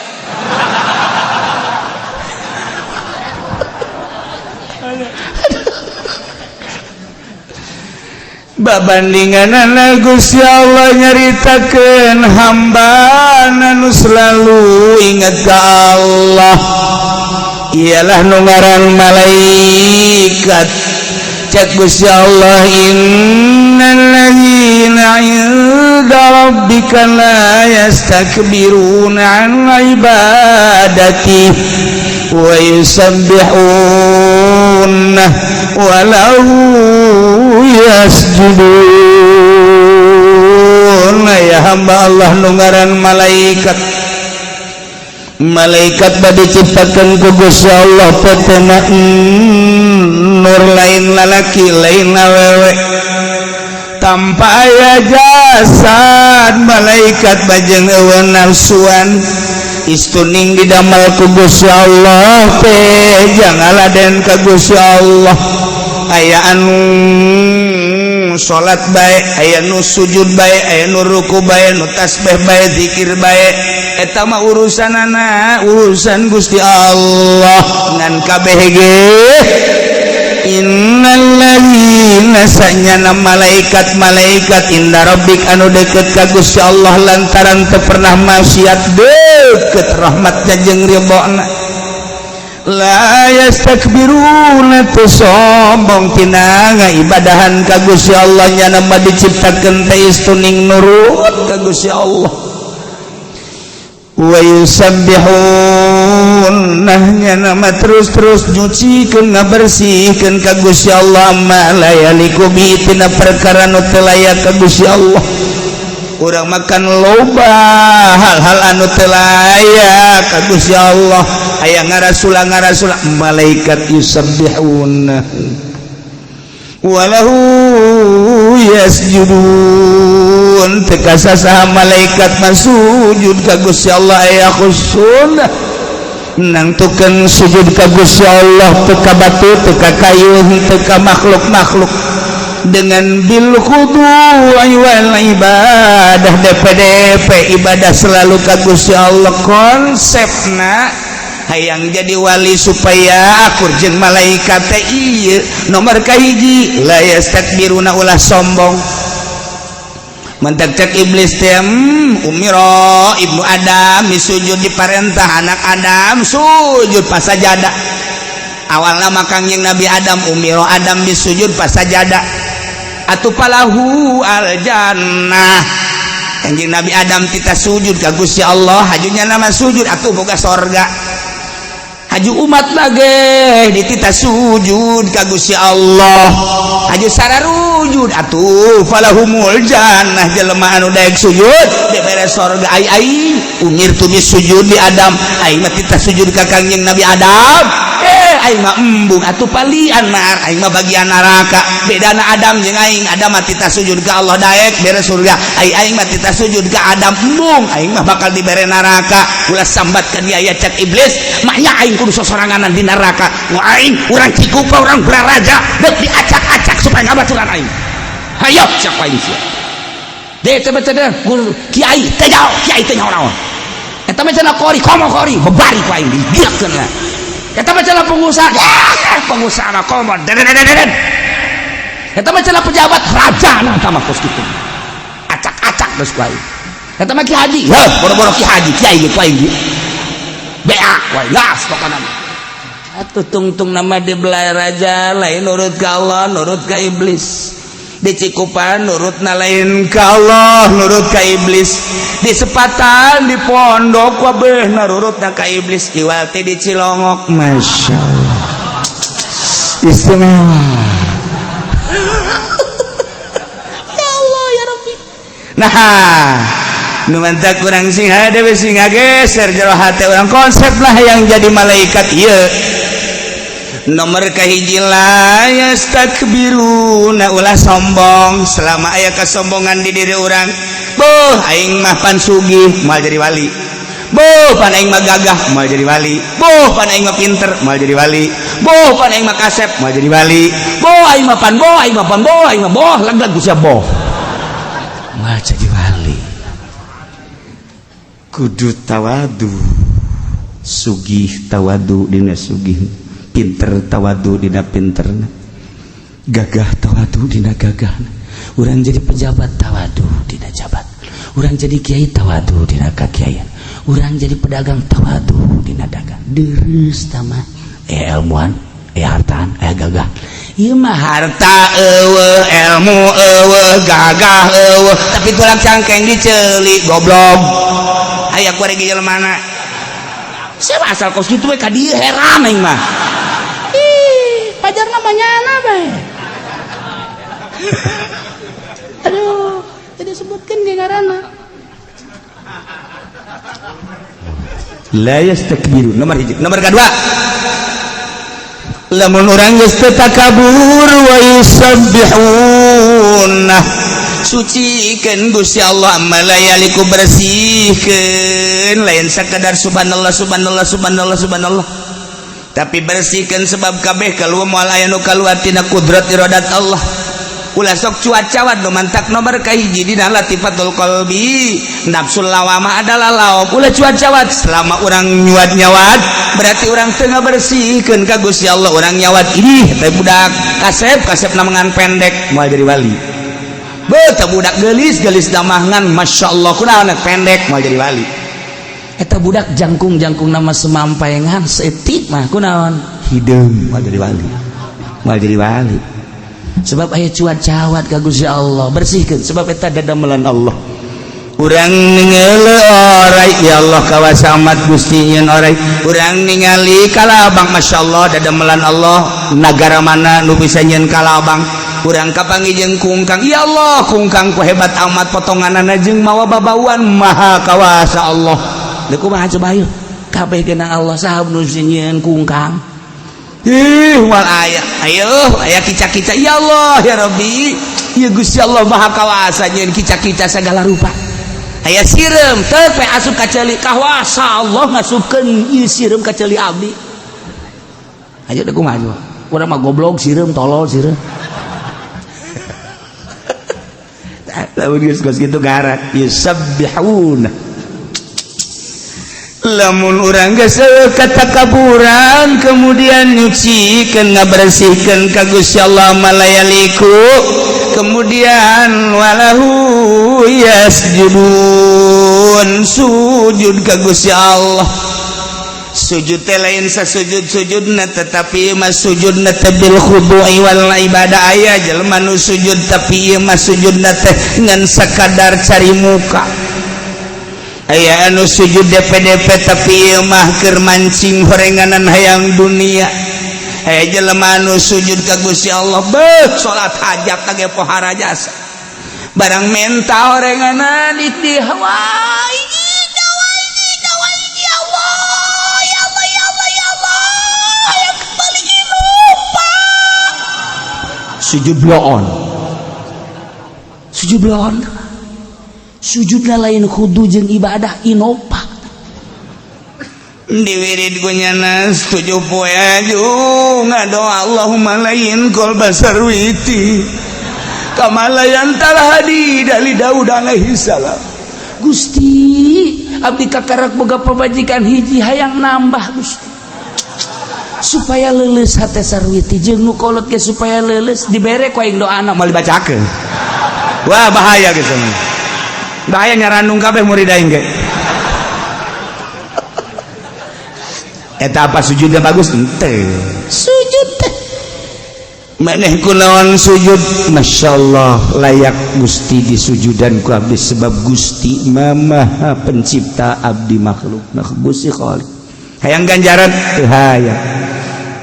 Babandingan Gusti Allah nyaritakeun hamba nu selalu ingat ka Allah. Ialah nu ngaran malaikat. Cek Gusti Allah, innalladzina 'inda rabbika la yastakbiruna 'an ibadati wa yusabbihuna wa lahu yasjudun. Ya hamba Allah nu ngaran malaikat, malaikat bade diciptakan ku Gusti Allah potena nur, lain lalaki, lain awewe, tanpa aya jasad. Malaikat bajeng euweuh nafsuan, istuning didamel ku Gusti Allah teh jang ngaladen ka Gusti Allah. Aya anu salat bae, aya nu sujud bae, aya nu ruku bae, nu tasbih bae, zikir bae, eta mah urusanana urusan Gusti Allah. Ngan kabeh ge, innalladzina, sanyana malaikat-malaikat, inda rabbik, anu deket ka Gusti Allah, lantaran teu pernah maksiat, deket rahmatnya jeung ridhona, la yastakbiruna, teu sombong tina ngaibadahan ka Gusti Allah. Nyana mah diciptakeun teh istuning nurut ka Gusti Allah. Wa yusabbihun, nyana mah terus-terus nyucikeun, ngabersihkeun ka Gusti Allah, ma la yaliku bi, tina perkara nu teu layak ka Gusti Allah. Urang makan loba hal-hal anu teu layak ka Gusti Allah, aya ngarasula ngarasula. Malaikat yusabbihun walahu yasjudun, teu kasasaha malaikat mah sujud ka Gusti Allah. Aya khusun nangtukeun sujud ka Gusti Allah, teu ka batu, teu ka kayu, teu ka makhluk-makhluk, dengan bil khudu'i wal ibadah, DPDP ibadah selalu ka Gusti Allah. Konsepna hayang jadi wali supaya akur jeung malaikat teh ieu nomor kahiji, la yastakbiruna, ulah sombong. Mentak cek iblis teh, umiro ibnu Adam sujud, diparentah anak Adam sujud pasajada. Awalna mah Kangjeng Nabi Adam, umiro Adam bisujud pasajada atuh falahu al jannah. Kanjeng Nabi Adam tita sujud ka Gusti Allah, hajunya nama sujud atuh boga sorga. Haju umat lagi ditita sujud ka Gusti Allah, haju sararujud atuh falahumul jannah. Jelema anu daek sujud dibere sorga. Ai ai umirtu bisujud li Adam, aing mah tita sujud ka Kangjeng Nabi Adam, eh, aing mah embung atuh palian nar, aing mah bagian neraka. Bedana Adam jeung aing, Adam mah tita sujud ka Allah daek bere surga, ai aing mah tita sujud ka Adam, embung, aing mah bakal dibere neraka. Ulah sambat ka dia ya, cek iblis. Maknya aing kudu sosoranganan di neraka. Nu aing urang Cikupa, urang Balaraja, deuk diacak-acak supaya ngabaturan aing. Hayo siapa aing sia deh teh teh guru kiai teh jauh, kiai teh nyaho naon. Eta mah cenah kori, komo kori bebari ku aing digiakeun lah. Eta mah cenah pengusaha, pengusaha mah komo deden. Eta mah cenah pejabat, raja nah eta mah kos kitu, acak-acak geus ku aing. Eta mah ki haji, heuh, boro-boro ki haji, kiai ge ku aing di bea ku aing gas pokona mah. Atuh tungtung nama di Balaraja lain nurut ka Allah, nurut ka iblis. Di Cikupan nurut na lain ka Allah, nurut ka iblis. Di Sepatan, di pondok kabeh nurut na ka iblis. Iwati di Cilongok, masya Allah, istimewa. Ya Allah ya Rabbi. Nah, nu mantak kurang sing hade sing ngageser jero hate urang konsep lah yang jadi malaikat ieu nomor kahiji, la yastakbiruna, ulah sombong. Selama aya kesombongan di diri urang, boh aing mah pan sugih, moal jadi wali. Boh pan aing mah gagah, moal jadi wali. Boh pan aing mah pinter, moal jadi wali. Boh pan aing mah kasep, moal jadi wali. Boh aing mah pan, boh aing mah pan, boh aing mah boh lag-lag sia, boh moal jadi wali. Kudu tawadu. Sugih tawadu dina sugih, pinter tawadu dina pinterna, gagah tawadu dina gagahna. Urang jadi pejabat tawadu dina jabat, urang jadi kiai tawadu dina kakiaian, urang jadi pedagang tawadu dina dagang. Deres tama. Ilmuan, aya hartaan, aya gagah. Ieu mah harta eueuh, ilmu eueuh, gagah eueuh, tapi tulang cangkeng diceuli, goblok. Aya ku rek jelema. Siapa asal kos kitu we ka dieu, heran aing mah. Ih, pajarna mah nyana bae. Aduh, jadi sebutkeun ge ngaranna. La yastakbiru nomor hiji. Nomor kedua, lamun urang geus teu takabur, wa yusabbihuna, sucikeun Gusti Allah, malayaliku bersihkeun, lain sakadar subhanallah subhanallah subhanallah subhanallah, tapi bersihkeun sebab kabeh kaluar moal aya nu kaluar tina kudrat iradat Allah. Ulah sok cuat-cawat nu mantak nomor kahiji dina latifatul qalbi, nafsul lawamah adalah laom. Ulah cuat-cawat, selama urang nyuat nyawat berarti urang teu ngabersihkeun ka Gusti Allah. Urang nyawat ini teh budak kasep kasep namangan pendek, moal jadi wali. Beuh, budak geulis geulis damangan masyaallah, kunaon pendek, moal jadi wali. Eta budak jangkung-jangkung nama semampaengan seetik mah kunaon hideung, moal jadi wali, moal jadi wali. Sebab aya cuat-cawat ka Gusti Allah, bersihkeun sebab eta dadamelan Allah. Urang ningali orai, ya Allah kawasa amat Gusti nyeun orai. Urang ningali kalabang, masyaallah dadamelan Allah, nagara mana nu bisa nyeun kalabang. Urang kapanggih jeung kungkang, ya Allah kungkang ku hebat amat potonganana jeung mawa babauan, maha kawasa Allah. Leuh kumaha coba ayo kabeh kena Allah, saha nu nyieun kungkang? Ih, wal aya. Ayo, aya kica-kica. Ya Allah, ya Rabbi. Ya Gusti Allah Maha Kawasa nyeun kica-kica segala rupa. Aya sireum teu pe asup ka ceuli, kawasa Allah ngasupkeun ieu sireum ka ceuli abdi. Ayo deuk kumaha coba? Urang mah goblok sireum, tolol sireum. Lamun geus kitu garak yusabbihuna. Lamun urang geus katakaburan kemudian nyucikeun ngabersihkeun ka Gusti Allah malayaliku, kemudian walahu yasjudun, sujud ka Gusti Allah. Sujud teh lain sasujud-sujudna, tetapi mah sujudna teh bil khudu'i wal ibadah. Aya jelema nu sujud tapi ieu mah sujudna teh ngan sakadar cari muka. Aya anu sujud DPDP tapi ieu mah keur mancing horenganan hayang dunia. Aya jelema anu sujud ka Gusti Allah, beuh salat hajat ge pohara jasa barang menta horenganan di Hawaii. Ya Allah, ya Allah, ya Allah, ya Allah, hayang kembali lupa sujud bloon, sujud bloon. Sujudna lain khudu jeung ibadah, inopa diwirid ku nyana 7 poe aju ngadoa Allahumma lain qalba sarwiti kama layantal hadi dari Daud alaihi salam. Gusti, abdi kakarak boga pamajikan hiji, hayang nambah Gusti supaya leuleus hate sarwiti jeung nu kolot ge supaya leuleus, dibere ku aing doana moal dibacakeun. Wah, bahaya gitu, bahaya nyarandung kabeh murid aing ge. Eta apa sujudnya bagus ente? Sujud teh maneh kunaon sujud, masyaallah layak Gusti disujudan ku abdi sebab Gusti Maha Pencipta, abdi makhluk. Nah Gusti Khaliq hayang ganjaran teu hayang,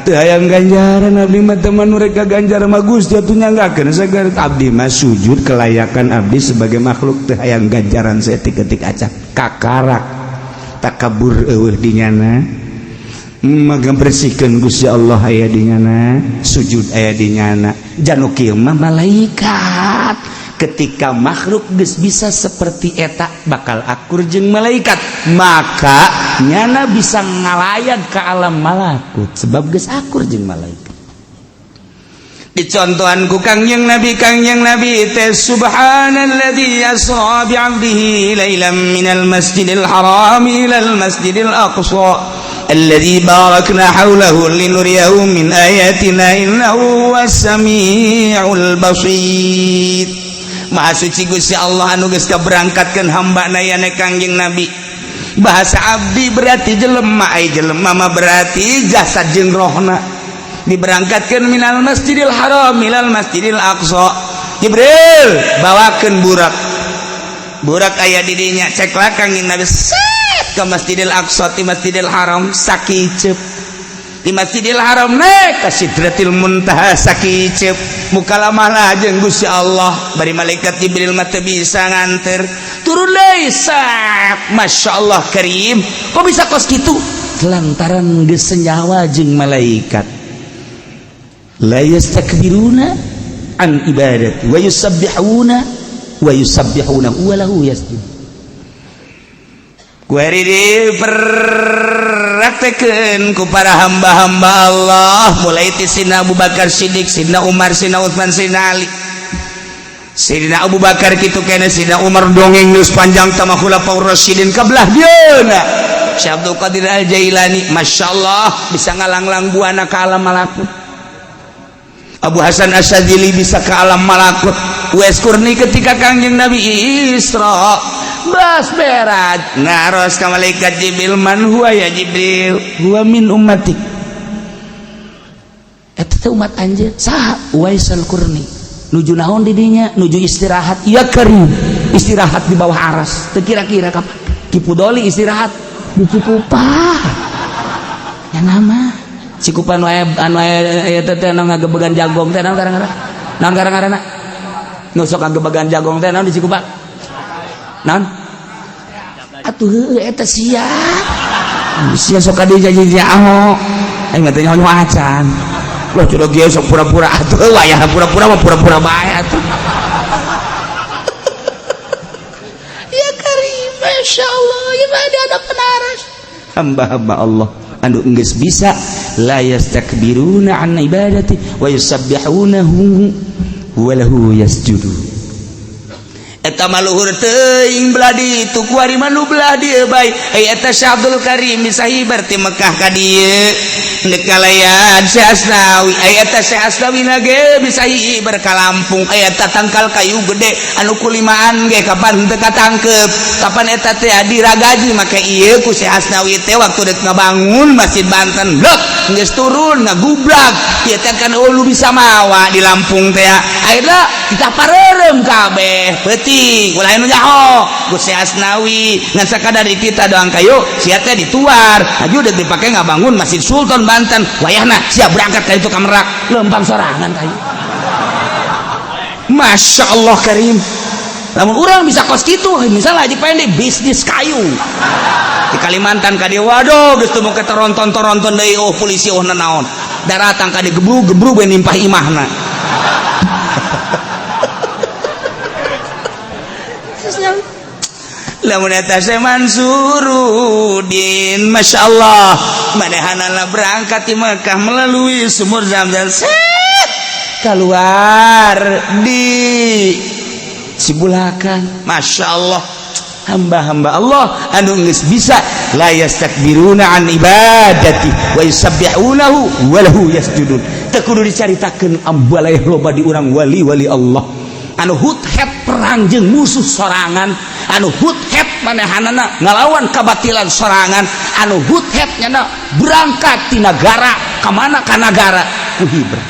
teu hayang ganjaran abdi mah teman mereka ganjaran mah Gusti atuh nyanggakeun sagar. Abdi mah sujud kelayakan abdi sebagai makhluk, teu hayang ganjaran saeutik-eutik acan. Kakarak takabur eueuh di nyana, maka bersihkeun Gusti Allah aya di nyana, sujud aya di nyana. Janu kieu mah malaikat, ketika makhluk geus bisa seperti eta bakal akur jeung malaikat, maka nyana bisa ngalayat ke alam malakut sebab geus akur jeung malaikat. Dicontohan ku Kangjeng Nabi, Kangjeng Nabi teh subhanalladzi asra bi 'abdihi lailan minal masjidil haram ilal masjidil aqsa alladzi barakna haulahu linuriyahu min ayatina innahu was samiul basir. Maha suci Gusti Allah anu geus kaberangkatkeun hamba na yane Kangjeng Nabi. Bahasa abdi berarti jelema, ai jelema mah berarti jasad jeung rohna. Diberangkatkeun minal Masjidil Haram ilal Masjidil Aqsa. Jibril bawakeun burak. Burak aya di dinya, cek Kangjeng Nabi set ke Masjidil Aqsa ti Masjidil Haram sakiceup. Di Masjidil Haram naik ka Sidratil Muntaha sakiceup. Mukalamah jeung Gusti Allah, bari malaikat Jibril mah teu bisa nganter. Turun deui sap. Masya Allah Karim. Kok bisa kos kitu? Lantaran geus senyawa jeung malaikat. La yastakbiruna an ibadati wa yusabbihuna wa yusabbihuna wa lahu yasjud. Kuari dipraktekeun ku para hamba-hamba Allah mulai ti Sina Abu Bakar Siddiq, Sina Umar, Sina Utsman, Sina Ali. Sidina Abu Bakar kitu kene, Sina Umar dongeng geus panjang tama Khulafaur Rasyidin kabelah dieuna. Syekh Abdul Qadir Al Jailani, Masya Allah bisa ngalanglang buana ke alam malakut. Abu Hasan Asyadzili bisa ke alam malakut. Uwais Qurni ketika Kangjeng Nabi Isra bas berat naros ka malaikat Jibril, man huwa ya Jibril? Huwa min ummatik. Eta teh umat anjeun. Saha? Uwais Al-Qurni. Nuju naon di dinya? Nuju istirahat. Ya Karim, istirahat di bawah aras. Teu kira-kira kapan Ki Pudoli istirahat di Cikupa ya, nama Cikupa nu aya anu aya teh teh anu ngagebegan jagong teh naon ngaranna? Naon ngaranna nu sok ngagebegan jagong teh? Naon di Cikupa naon atuh? Heueuh, eta sia sia sok ka dieu janji aho, aing mah teh nyaho acan. Loh, curug kieu sok pura-pura atuh, wayah pura-pura mah pura-pura bae atuh. Ya Karim, Masya Allah, ya ada ada penaras. Hamba-hamba Allah anu geus bisa la yastakbiruna an ibadati wa yusabbihunahu wa lahu yasjudun. Eta mah luhur teuing belah ditu, kuari mah nu belah dieu bae. Ai eta Syekh Abdul Karim bisa hibar ti Mekah ka dieu deuk kalayan Syekh Asnawi. Ai eta Syekh Asnawi na ge bisa hibar ka Lampung. Ai eta tangkal kayu gede anu kulimaan ge kapan teu katangkep? Kapan eta teh diragaji make ieu ku Syekh Asnawi teh waktu deuk ngabangun Masjid Banten. Lek geus turun ngagublag ieu teh kan eueuh bisa mawa di Lampung teh. Akhirna kita pareureum kabeh peuting, ulah nu nyaho Gusti Asnawi ngan sakadar di kita doang kayu sia teh dituar aju deuk dipake ngabangun Masjid Sultan Banten. Wayahna sia berangkat ka itu ka Merak lempang sorangan kayu. Masya Allah Karim. Lamun urang bisa kos kitu, misalnya Haji Pendi bisnis kayu di Kalimantan ka dieu, waduh, geus teu moke teronton-toronton deui. Oh, polisi, oh nanaon daratang ka dieu, gebru-gebru bae nimpah imahna. Lamun eta Syekh Mansurudin, Masya Allah, manehanana berangkat di Mekah melalui sumur Zamzam, set keluar di Cibulakan. Masya Allah, hamba-hamba Allah anu geus bisa la yastakbiruna an ibadati wa yusabbihunahu wa lahu yasjudun. Teu kudu dicaritakeun ambaleh loba di urang wali-wali Allah anu huthet perang jeung musuh sorangan, anu huthet manehanana ngalawan kabatilan sorangan, anu huthet nyana berangkat ti nagara ka mana ka nagara ku hibra.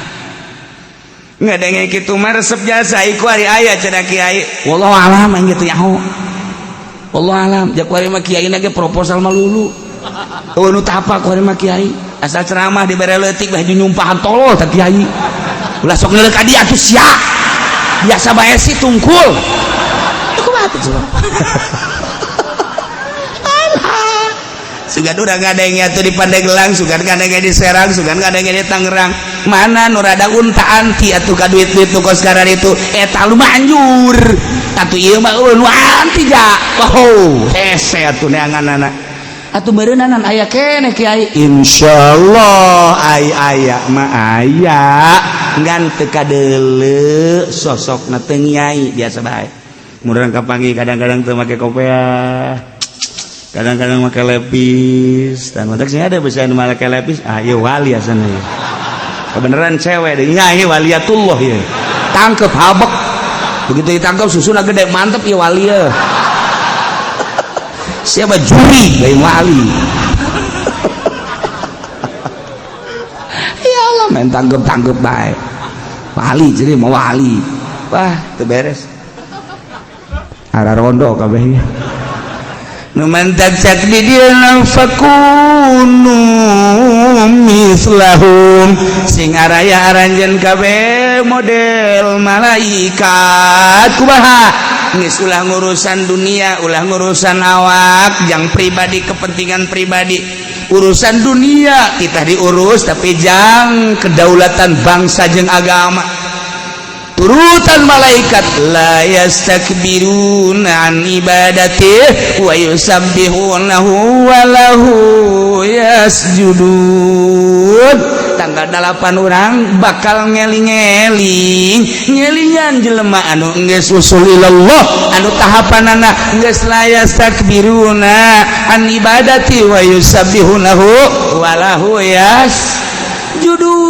Ngadenge kitu mah resep jasa iku ari aya cenah kiai. Wallahu alam, aing gitu nyaho. Wallahu alam, ja kuari mah kiai ge proposal mah lulu. Eueuh nu tapa kuari mah kiai, asal ceramah dibere leutik baju nyumpahan tolol tah kiai. Ulah sok ngeuleuh ka dieu atuh sia. Biasa bae sih tungkul. Kumaha tuh coba? Alah. Sugan urang ngadenge atuh di Pandeglang, sugan ngadenge di Serang, sugan ngadenge di Tangerang. Mana nu rada unta anti atuh ka duit-duit nu kos itu eta lu manjur. Atuh ieu mah eueuh nu anti ja. Oh, hese atuh neanganana. Atuh beureunanan aya keneh kiai. Insyaallah ai aya mah aya. Ngan teu kadeuleu sosokna teu nyai biasa bae. Murang kapanggih kadang-kadang teu make kopeah. Kadang-kadang make lepis. Dan matak sih ada bisa nu make lepis, ah ieu wali asana ieu. Kebeneran cewek deh, nya ieu waliyatullah ieu. Tangkep habek. Begitu ditangkap susuna gede mantep ieu wali ye. Siapa juri lain wali. Ya Allah, main tanggep-tanggep bae. Wali jadi mau wali. Wah, teu beres. Ara rondo kabeh. Nu mantak cak di dieu fakunu mislahum sing araya aranjeun kabeh model malaikat. Kumaha geus ulah ngurusan dunia, ulah ngurusan awak jang pribadi, kepentingan pribadi, urusan dunia kita diurus tapi jang kedaulatan bangsa jeung agama. Turutan malaikat la yastakbiruna an ibadatihi wa yusabbihunahu wa lahu yasjudun. Tanggal 8 orang bakal ngeling-ngeling ngelingan jelema anu geus usul ilallah, anu tahapanana geus la yastakbiruna an ibadati wa yusabbihunahu wa lahu yasjudun.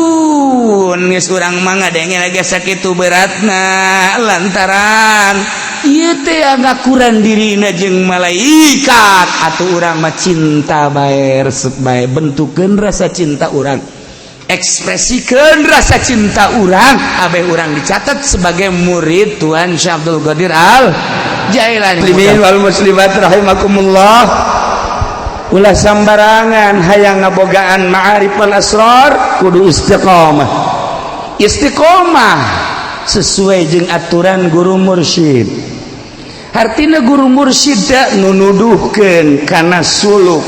Geus urang mah ngadenge lagi sakitu beratna lantaran ieu teh ngakuran dirina jeung malaikat. Atuh urang mah cinta bae, resep bae, bentukeun rasa cinta urang, ekspresikeun rasa cinta urang, abeh urang dicatat sebagai murid Tuan Syekh Abdul Qadir Al Jailani.
Muslimin wal muslimat rahimakumullah, ulah sambarangan hayang ngabogaan ma'arif wal asrar, kudu istiqomah. Istiqomah sesuai jeung aturan guru mursyid. Hartina guru mursyid teh nu nuduhkeun kana suluk.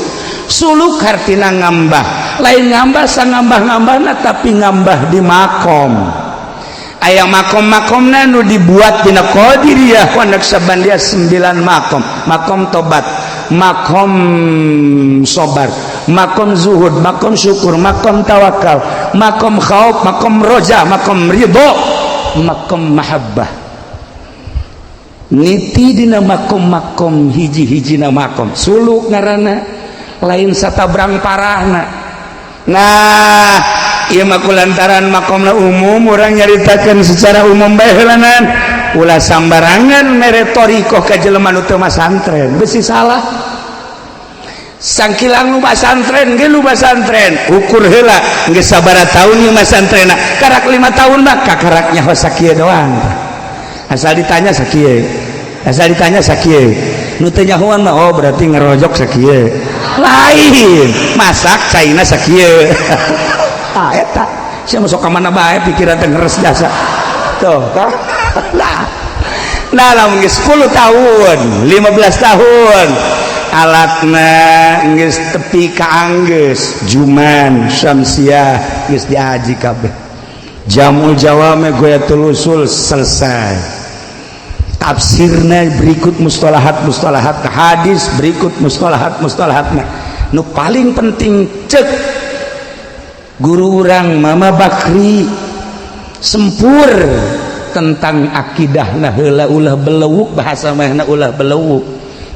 Suluk hartina ngambah, lain ngambah sangambah-ngambahna, tapi ngambah di makom. Aya makom-makomna nu dibuat dina Qadiriyah wa Naqsyabandiyah 9 makom. Makom tobat, makom sobar, makom zuhud, makom syukur, makom tawakal, makom khauf, makom roja, makom ridho, makom mahabbah. Niti dina makom-makom hiji-hijina makom suluk ngaranna, lain satabrang parahna. Nah, ieu mah kulantaran makomna umum, urang nyaritakeun secara umum bae heulanan. Ulah sambarangan mere thoriqoh ka jelema nu teu masantren, besi salah. Sangkilang nu masantren ge, nu masantren ukur heula geus sabaraha tahun ieu masantrenna. Karak 5 tahun mah kakarak nyaho sakieu doang. Asal ditanya sakieu, asal ditanya sakieu. Nu teu nyahoan mah, oh berarti ngerojok sakieu, lain masak caina sakieu. Ah, eta sia masuk ka mana bae, pikiran teh ngeres jasa tuh tah. Nah, lamun geus 10 tahun, 15 tahun, alatna geus tepi ka anggeus, juman syamsiah geus diaji kabeh, jamul jawame, goyatul usul selesai, tafsirna berikut mustalahat mustalahat, hadis berikut mustalahat mustalahatna. Nu paling penting cek guru urang Mama Bakri, sempur tentang akidah. Nah heula, ulah belewuk, bahasa mahna ulah belewuk,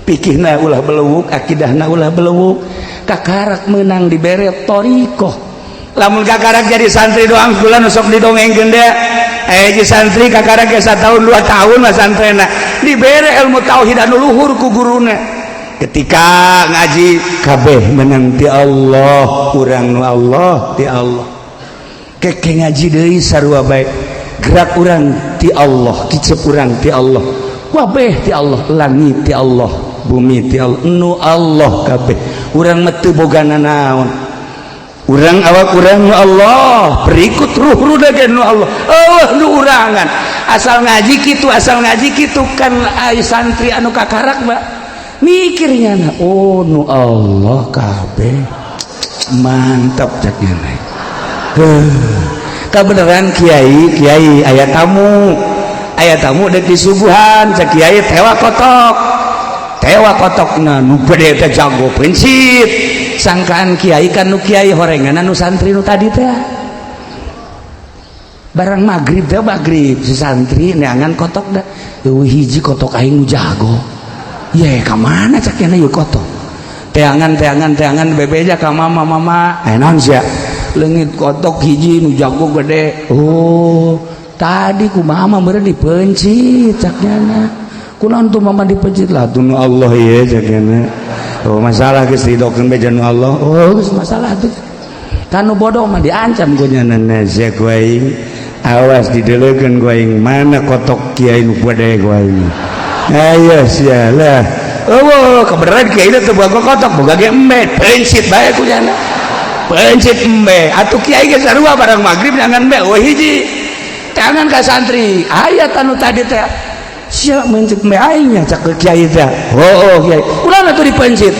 pikihna ulah belewuk, akidahna ulah belewuk. Kakarak menang dibere thoriqoh. Lamun kakarak jadi santri doang kula nu sok didongengkeun deh, jadi santri kakarak ge tahun 2 tahun mah santrena dibere ilmu tauhid anu luhur ku guruna. Ketika ngaji kabeh menang ti Allah, urang nu Allah ti Allah. Keke ngaji deui sarua bae, gerak urang ti Allah, kicep urang ti Allah, kabeh ti Allah, langit ti Allah, bumi ti Allah, nu Allah kabeh. Urang mah teu boga nanaon, urang awak urang nu Allah, berikut ruh ruh ge nu Allah. Oh, nu urangan asal ngaji kitu, asal ngaji kitu kan. Ai santri anu kakarak mah mikirnya na, oh nu Allah kabeh, mantap cak nya. Kebenaran kiai, kiai aya tamu, aya tamu dek disuguhan, cek kiai tewa kotok, tewa kotok. Nah, nu gede teh jago prinsip sangkaan kiai kan nu kiai horengan nu santri nu tadi teh. Barang maghrib teh, maghrib si santri neangan kotok dah. Eueuh hiji kotok aing nu jago ye, ka mana cak nya ieu kotok? Teangan, teangan, teangan, bebeja ka mama. Mama, eh naon sia? Leungit kotok hiji nu jago gede. Oh, tadi ku mama meureun dipencit cak nya. Kunaon tuh mama dipencit? Lah tuh nu Allah ye cak nya.
Oh, masalah geus didokeun bae nu Allah. Oh, geus masalah tuh. Kanu bodoh mah diancam ku nya sia ku aing. Awas dideleukeun ku aing mana kotok kiai nu bade ku aing. Ayo sia lah. Oh, kebenaran kiai teh boga kotok boga ge embe, pencit bae ku nya. Pencit embe. Atuh kiai ge sarua barang magrib jangan embe. Oh hiji. Tangan ka santri. Aya tanu tadi teh. Sia mencit embe aing nya cak kiai teh. Oh, kiai. Ulah atuh dipencit.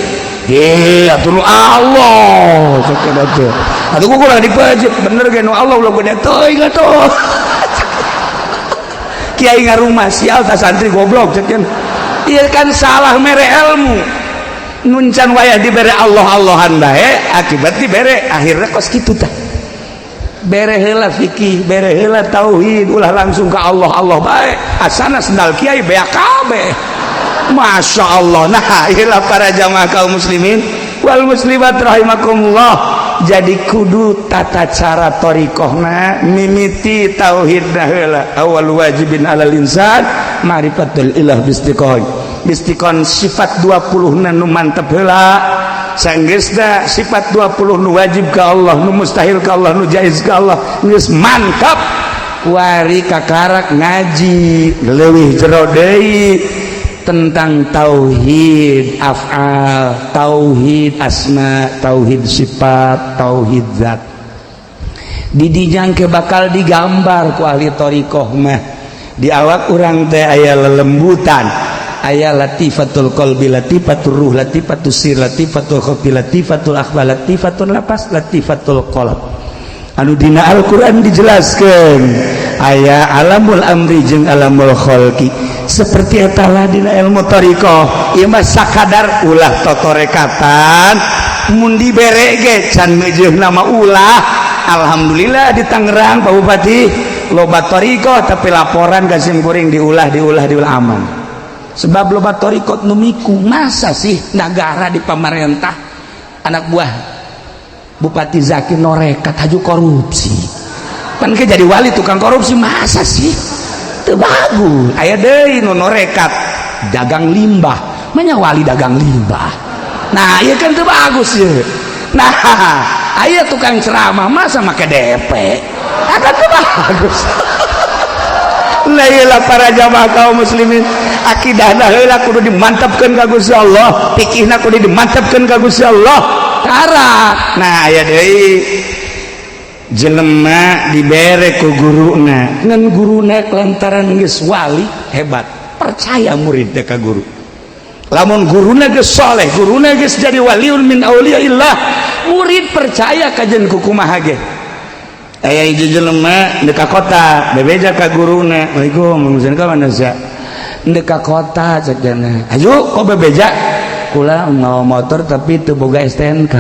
Ge atuh nu Allah cak teh. Atuh ku kurang dipencit bener ge nu Allah ulah gede teuing atuh. Kiai ngarumah sial ta santri goblok cek. Iya kan salah mere ilmu nuncan wayah dibere Allah Allahan bae akibat dibere akhirnya kos kitu tah bere heula fikih bere heula tauhid ulah langsung ke Allah Allah bae asana sendal kiai beak kabeh. Masya Allah. Nah iyalah para jamaah kaum muslimin wal muslimat rahimakumullah. Jadi kudu tata cara thariqahna mimiti tauhidna heula. Awal wajibin alal insan ma'rifatul ilah bistiqon bistiqon sifat 20 nu mantep heula. Sanggeusna sifat 20 nu wajib ka Allah, nu mustahil ka Allah, nu jaiz ka Allah geus mantap. Kuari kakarak ngaji leuwih jero deui tentang tauhid af'al, tauhid asma, tauhid sifat, tauhid zat. Didinya ke bakal digambar ku ahli thariqah mah. Di awak urang teh aya lelembutan, aya latifatul qalbi, latifatul ruh, latifatul sir, latifatul khafi, latifatul akhfa, latifatul lapas, latifatul qalb. Anu dina Al-Qur'an dijelaskeun aya alamul amri jeung alamul khalqi. Seperti etalah dina ilmu thariqah ieu mah sakadar ulah totorekatan mun dibere ge can meujeun nama ulah. Alhamdulillah di Tangerang Pak Bupati loba thariqah tapi laporan ka sim kuring diulah diulah diulah aman. Sebab loba thariqah nu miku masa sih negara di pamarentah anak buah Bupati Zaki norekat haju korupsi pan ke jadi wali tukang korupsi masa sih teu bagus. Aya deui nu norekat dagang limbah, manya wali dagang limbah. Nah ieu kan teu bagus ye. Nah aya tukang ceramah masa make DP akan teu bagus. Nah iyalah para jamaah kaum muslimin akidahna heula kudu dimantapkeun ka Gusti Allah, fikihna kudu dimantapkeun ka Gusti Allah. Karak. Nah aya deui jelema dibere ku guruna ngan guruna lantaran geus wali hebat percaya murid ka guru. Lamun guruna geus soleh, guruna geus jadi waliun min auliyaillah, murid percaya kajen ku kumaha ge. Aya hiji jelema ndek ka kota bebeja ka guruna, "Waalaikum ka mana sia?" "Ndek ka kota," cek jana. "Ayo kok bebeja?" "Kula mawa motor tapi teu boga STNK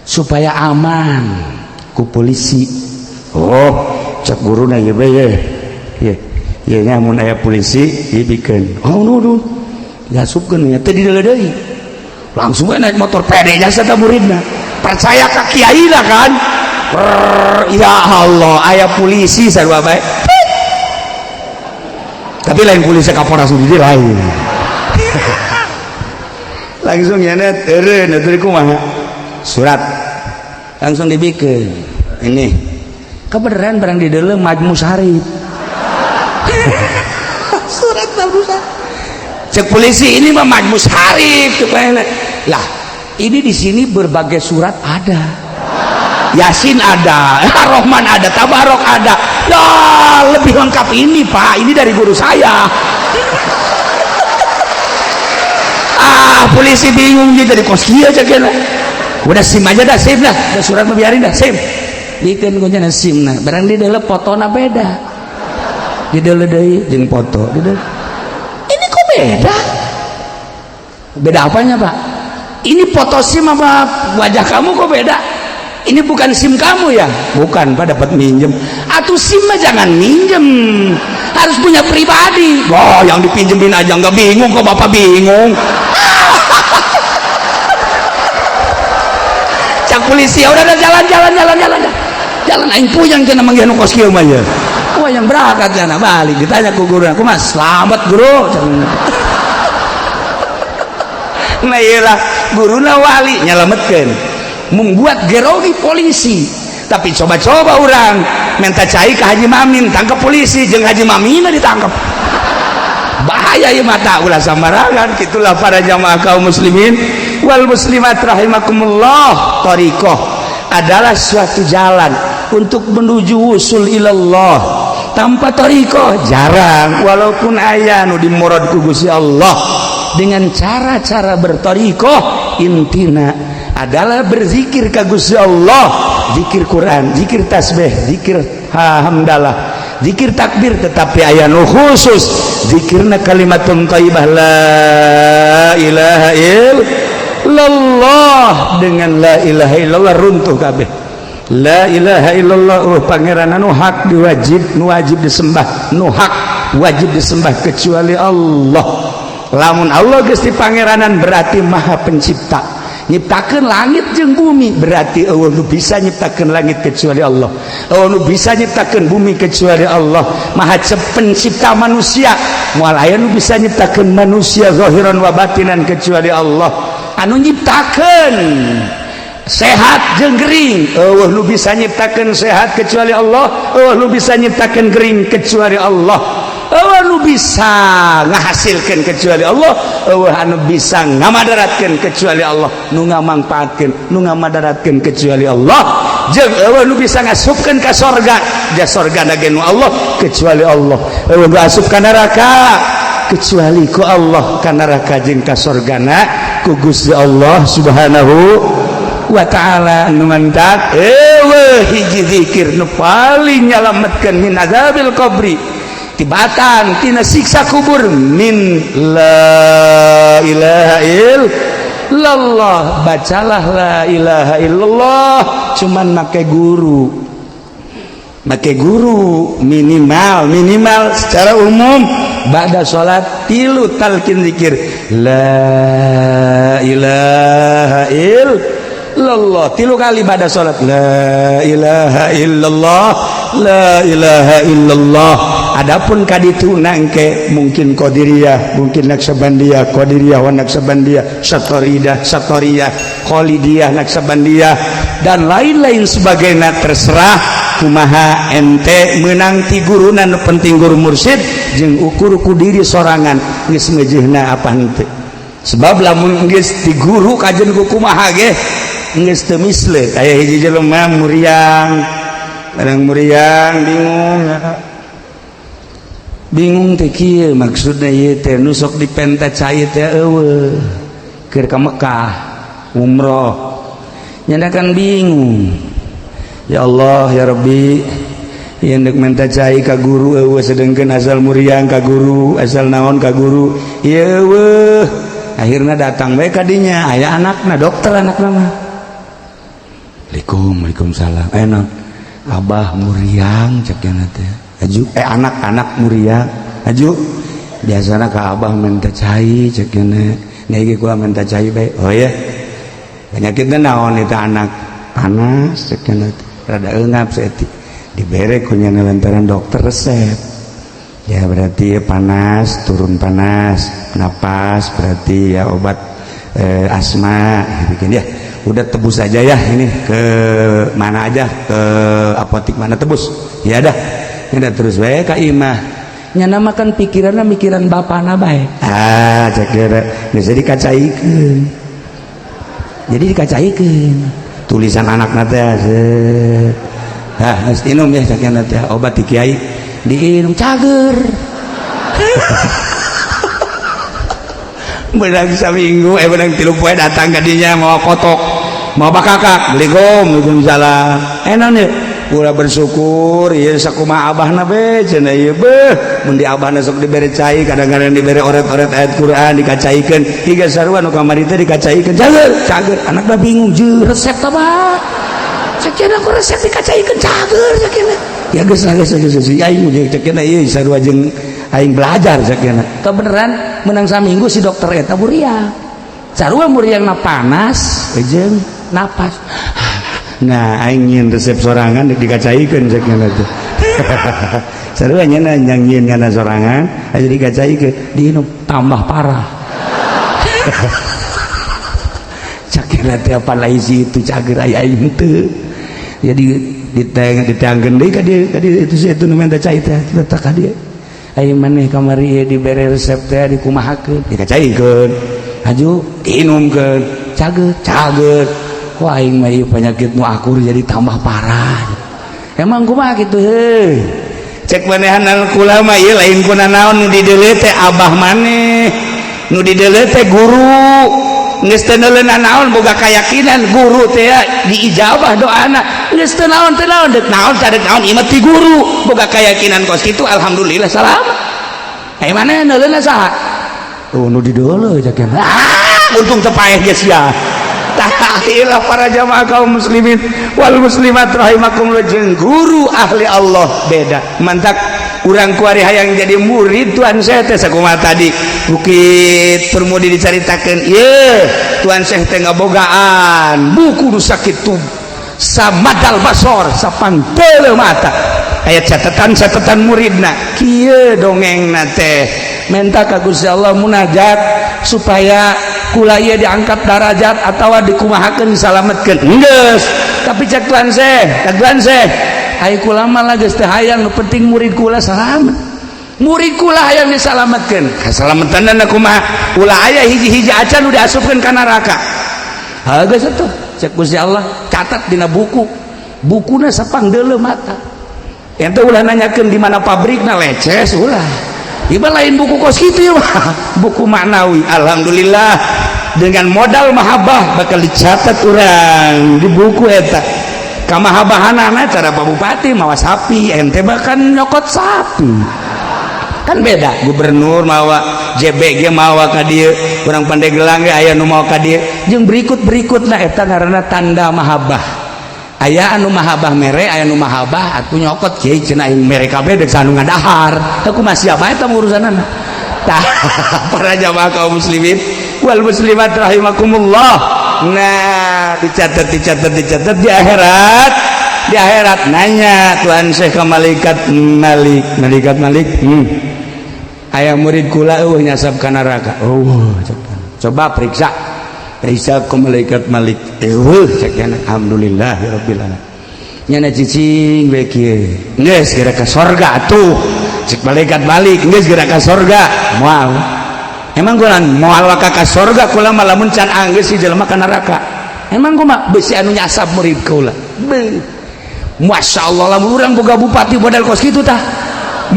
supaya aman ku polisi." "Oh," cek guruna, "ieu bae ye. Ye, ye nya mun aya polisi ieu bikeun." "Oh, nuhun." Diasupkeun nya teu dideuleu deui. Langsung we naik motor pede jasa ta muridna. Percaya ka kiai lah kan. Brrr, ya Allah, aya polisi sarua bae. Tapi lain polisi Kapolres di lain. Langsung ya net eureun atuh kumaha? Surat langsung dibikin ini kebenaran barang di dalam Majmus Harib surat Majmus. Cek polisi ini mah Majmus Harib lah. Ini di sini berbagai surat ada, Yasin ada, Rohman ada, Tabarok ada, ya lebih lengkap ini Pak, ini dari guru saya. Ah polisi bingung jadi kos kieu aja kena. Udah SIM aja dah, SIM dah, udah surat mah biarin dah, SIM bikin kuncinya SIM. Nah barang di dalam fotona beda, di dalam deui jeung foto di dalam ini kok beda. Beda apanya Pak? Ini foto SIM apa wajah kamu kok beda? Ini bukan SIM kamu ya? Bukan Pak, dapat minjem. Atau SIM mah jangan minjem, harus punya pribadi. Wah, yang dipinjemin aja nggak bingung kok bapak bingung. Cak polisi ya udah jalan jalan jalan jalan jalan aing puyeng cenah manggih nu kos kieu mah ya. Wah yang berangkat jana balik ditanya ku guru aku mas selamat guru. Nah, iyalah guruna wali nyalametkeun, membuat gerogi polisi. Tapi coba-coba orang minta cai ke Haji Mamin, tangkap polisi jeung Haji Mamin ditangkap. Bahaya ya, mata ulah sambarangan. Gitulah para jamaah kaum muslimin wal muslimat rahimakumullah. Thariqah adalah suatu jalan untuk menuju wusul ilallah. Tanpa thariqah jarang, walaupun aya nu dimurad ku Gusti Allah dengan cara-cara berthariqah. Intina adalah berzikir ka Gusti Allah, zikir Quran, zikir tasbih, zikir hamdalah, zikir takbir. Tetapi aya nu khusus zikirna kalimatun thayyibah, la ilaha illallah. Dengan la ilaha illallah runtuh kabeh. La ilaha illallah, oh pangeran anu hak diwajib, nu wajib disembah, nu hak wajib disembah kecuali Allah. Lamun Allah geus pangeranan, berarti maha pencipta, nyiptakeun langit jeung bumi. Berarti euweuh nu bisa nyiptakeun langit kecuali Allah, euweuh nu bisa nyiptakeun bumi kecuali Allah. Maha pencipta manusia, moal aya nu bisa nyiptakeun manusia zahiran wa batinan kecuali Allah. Anu nyiptakeun sehat jeung gering, euweuh nu bisa nyiptakeun sehat kecuali Allah, euweuh nu bisa nyiptakeun gering kecuali Allah. Euweuh nu bisa ngahasilkeun kecuali Allah, euweuh anu bisa ngamadaratkeun kecuali Allah, nu ngamangpaatkeun, nu ngamadaratkeun kecuali Allah. Jeung euweuh nu bisa ngasupkeun ka sorga, ja sorga ge nu Allah, kecuali Allah. Euweuh nu asup ka neraka kecuali ku Allah. Ka neraka jeung ka sorgana ku Gusti Allah Subhanahu wa ta'ala. Nu mantak euweuh hiji zikir nu paling nyalametkeun min azabil qabri, tibatan tina siksa kubur, min la ilaha illallah. Bacalah la ilaha illallah. Cuman make guru, make guru minimal, minimal secara umum ba'da salat tilu talqin zikir la ilaha illallah tilu kali. Ba'da salat, la ilaha illallah, la ilaha illallah. Adapun kaditu nangke mungkin Qadiriyah, mungkin Naqsyabandiyah, Qadiriyah wa Naqsyabandiyah, Satoridah, Satoriyah, Khalidiyah, Naqsyabandiyah, dan lain-lain sebagainya, terserah kumaha ente menang ti guruna. Nu penting guru mursyid jeung ukur ku diri sorangan geus ngejeuhna apa henteu. Sebab lamun geus ti guru kajen ku kumaha ge geus teu misle. Aya hiji jelema muriang, kadang muriang, bingung ya. Bingung teh kieu maksudna, ieu teh nu sok dipenta cai teh euweuh, keur ka Mekah umroh. Nyana kan bingung, ya Allah ya Rabbi, ieu ndek menta cai ka guru euweuh, sedengkeun asal muriang ka guru, asal naon ka guru ieu euweuh. Akhirna datang bae ka dinya, aya anakna dokter, anakna mah. Assalamualaikum. Waalaikumsalam. Eh, naon? Abah muriang, cek teh. Aju, eh, anak-anak muriang. Aju, biasanya ka abah minta cai, cek nya. Iki gua minta cai bae. Oh ya, penyakitnya naon itu anak? Panas, cek, rada eungap saeutik. Dibere ku nyana lantaran dokter resep ya, berarti panas turun, panas napas, berarti ya obat asma bikin ya. Udah, tebus aja ya, ini ke mana aja, ke apotik mana, tebus ya. Dah ya, terus bae ka imah. Nyana makan pikiranna mikiran bapana bae. Ah, cek kira geus dikacaikeun, jadi dikacaikeun tulisan anakna teh. Ah, geus inum ya, cek teh, obat di kiai diinum, cager. Menang seminggu, eh, menang 3 poe, datang ka dinya mau kotok, mau bakakak. Assalamualaikum. Waalaikumsalam. Enak nih, ulah bersyukur ieu sakumaha abahna be cenah ieu. Beuh, mun di abahna sok dibere cai, kadang-kadang dibere oret-oret ayat Quran, dikacaikeun hingga sarua nu kamari teh dikacaikeun, cager cager. Anakna bingung, jeung resep tah bah, cek aku resep dikacaikeun cager, cek ya. Geus geus geus geus, aing cek ieu sarua jeung aing belajar, cek. Kebeneran menang saminggu si dokter eta muriang, sarua muriang na panas jeung napas. Nah, aing nyieun resep sorangan dikacaikeun, cek teh. Sarua nya yang nyieun kana sorangan aja dikacaikeun, diinum, tambah parah.
Gila teh lain itu cager, aya aing teu. Jadi diteng ditangkeun deui ka dieu, ka dieu itu, si itu nu minta cai teh letak ka dieu. Ayo maneh kamari ieu dibere resep teh dikumahakeun, dikacaikeun, aju diinumkeun, cager cager. Wah, aing mah ieu penyakit nu akur jadi tambah parah. Emang kumaha kitu heuh? Cek manehan kula mah ieu lain kuna naon, nu dideuleu teh abah maneh, nu dideuleu teh guru. Geus teu neuleunan naon, boga keyakinan guru teh diijabah doana. Geus teu naon, teu naon, deuk naon teh, deuk naon, ieu mah ti guru. Boga keyakinan kos kitu, alhamdulillah salamat. Aya maneh neuleunna saha? Oh, nu dideuleu cek. Ah, untung teu paeh ge sia. Tah, para jamaah kaum muslimin wal muslimat rahimakumullah, jeung guru ahli Allah beda. Mantak urang kuari hayang jadi murid Tuan Syekh teh sakumaha tadi Bukit Permudi dicaritakeun ieu Tuan Syekh teh ngabogaan buku nu sakitu, samadal basor, sapangteuleuh mata, aya catatan-catatan muridna. Kieu dongengna teh, menta ka Gusti Allah, munajat supaya kula ieu diangkat darajat atau dikumahakeun, disalametkeun. Geus, tapi cek Tuan Syekh, cek Tuan Syekh, ai kula mah geus teu hayang, nu penting murid kula salamet. Murid kula hayang disalametkeun. Kasalametanna kumaha? Ulah aya hiji-hiji acan nu diasupkeun ka neraka. Ha, geus atuh, cek Gusti Allah, catat dina buku. Bukuna sapangdeuleu mata. Ente ulah nanyakeun di mana pabrikna, leces ulah. Iba lain buku kos kitu ya mah, buku maknawi. Alhamdulillah, dengan modal mahabbah bakal dicatat urang di buku eta. Kamahabahanana cara Pak Bupati mawa sapi, ente bahkan nyokot sapi. Kan beda, gubernur mawa JBG, mawa ka dieu, urang Pandeglang ge aya nu mawa ka dieu, jeung berikut-berikutna. Eta ngaranna tanda mahabbah. Aya anu mahabbah mere, aya anu mahabbah atuh nyokot. Kiai cenah aing mere kabeh deuk anu ngadahar. Teu kumaha siapa eta urusanana. Tah, para jamaah kaum muslimin wal muslimat rahimakumullah. Nah, dicatat, dicatat, dicatat di akhirat. Di akhirat nanya Tuhan Syekh ke malaikat Malik, malaikat Malik, aya murid kula eueuh nyasab ka neraka?" Oh, coba periksa. Periksa ke malaikat Malik, eueuh cek. Alhamdulillah ya rabbil alamin. Nyana cicing we kieu, geus geura ka sorga atuh. Cek malaikat Malik, geus geura ka sorga. Moal, emang kula moal waka ka sorga, kula mah lamun can anggeus si jelema ka neraka. Emang kumaha? Besi anu nyasab murid kula. Beuh, Masya Allah, lamun urang boga bupati model kos kitu tah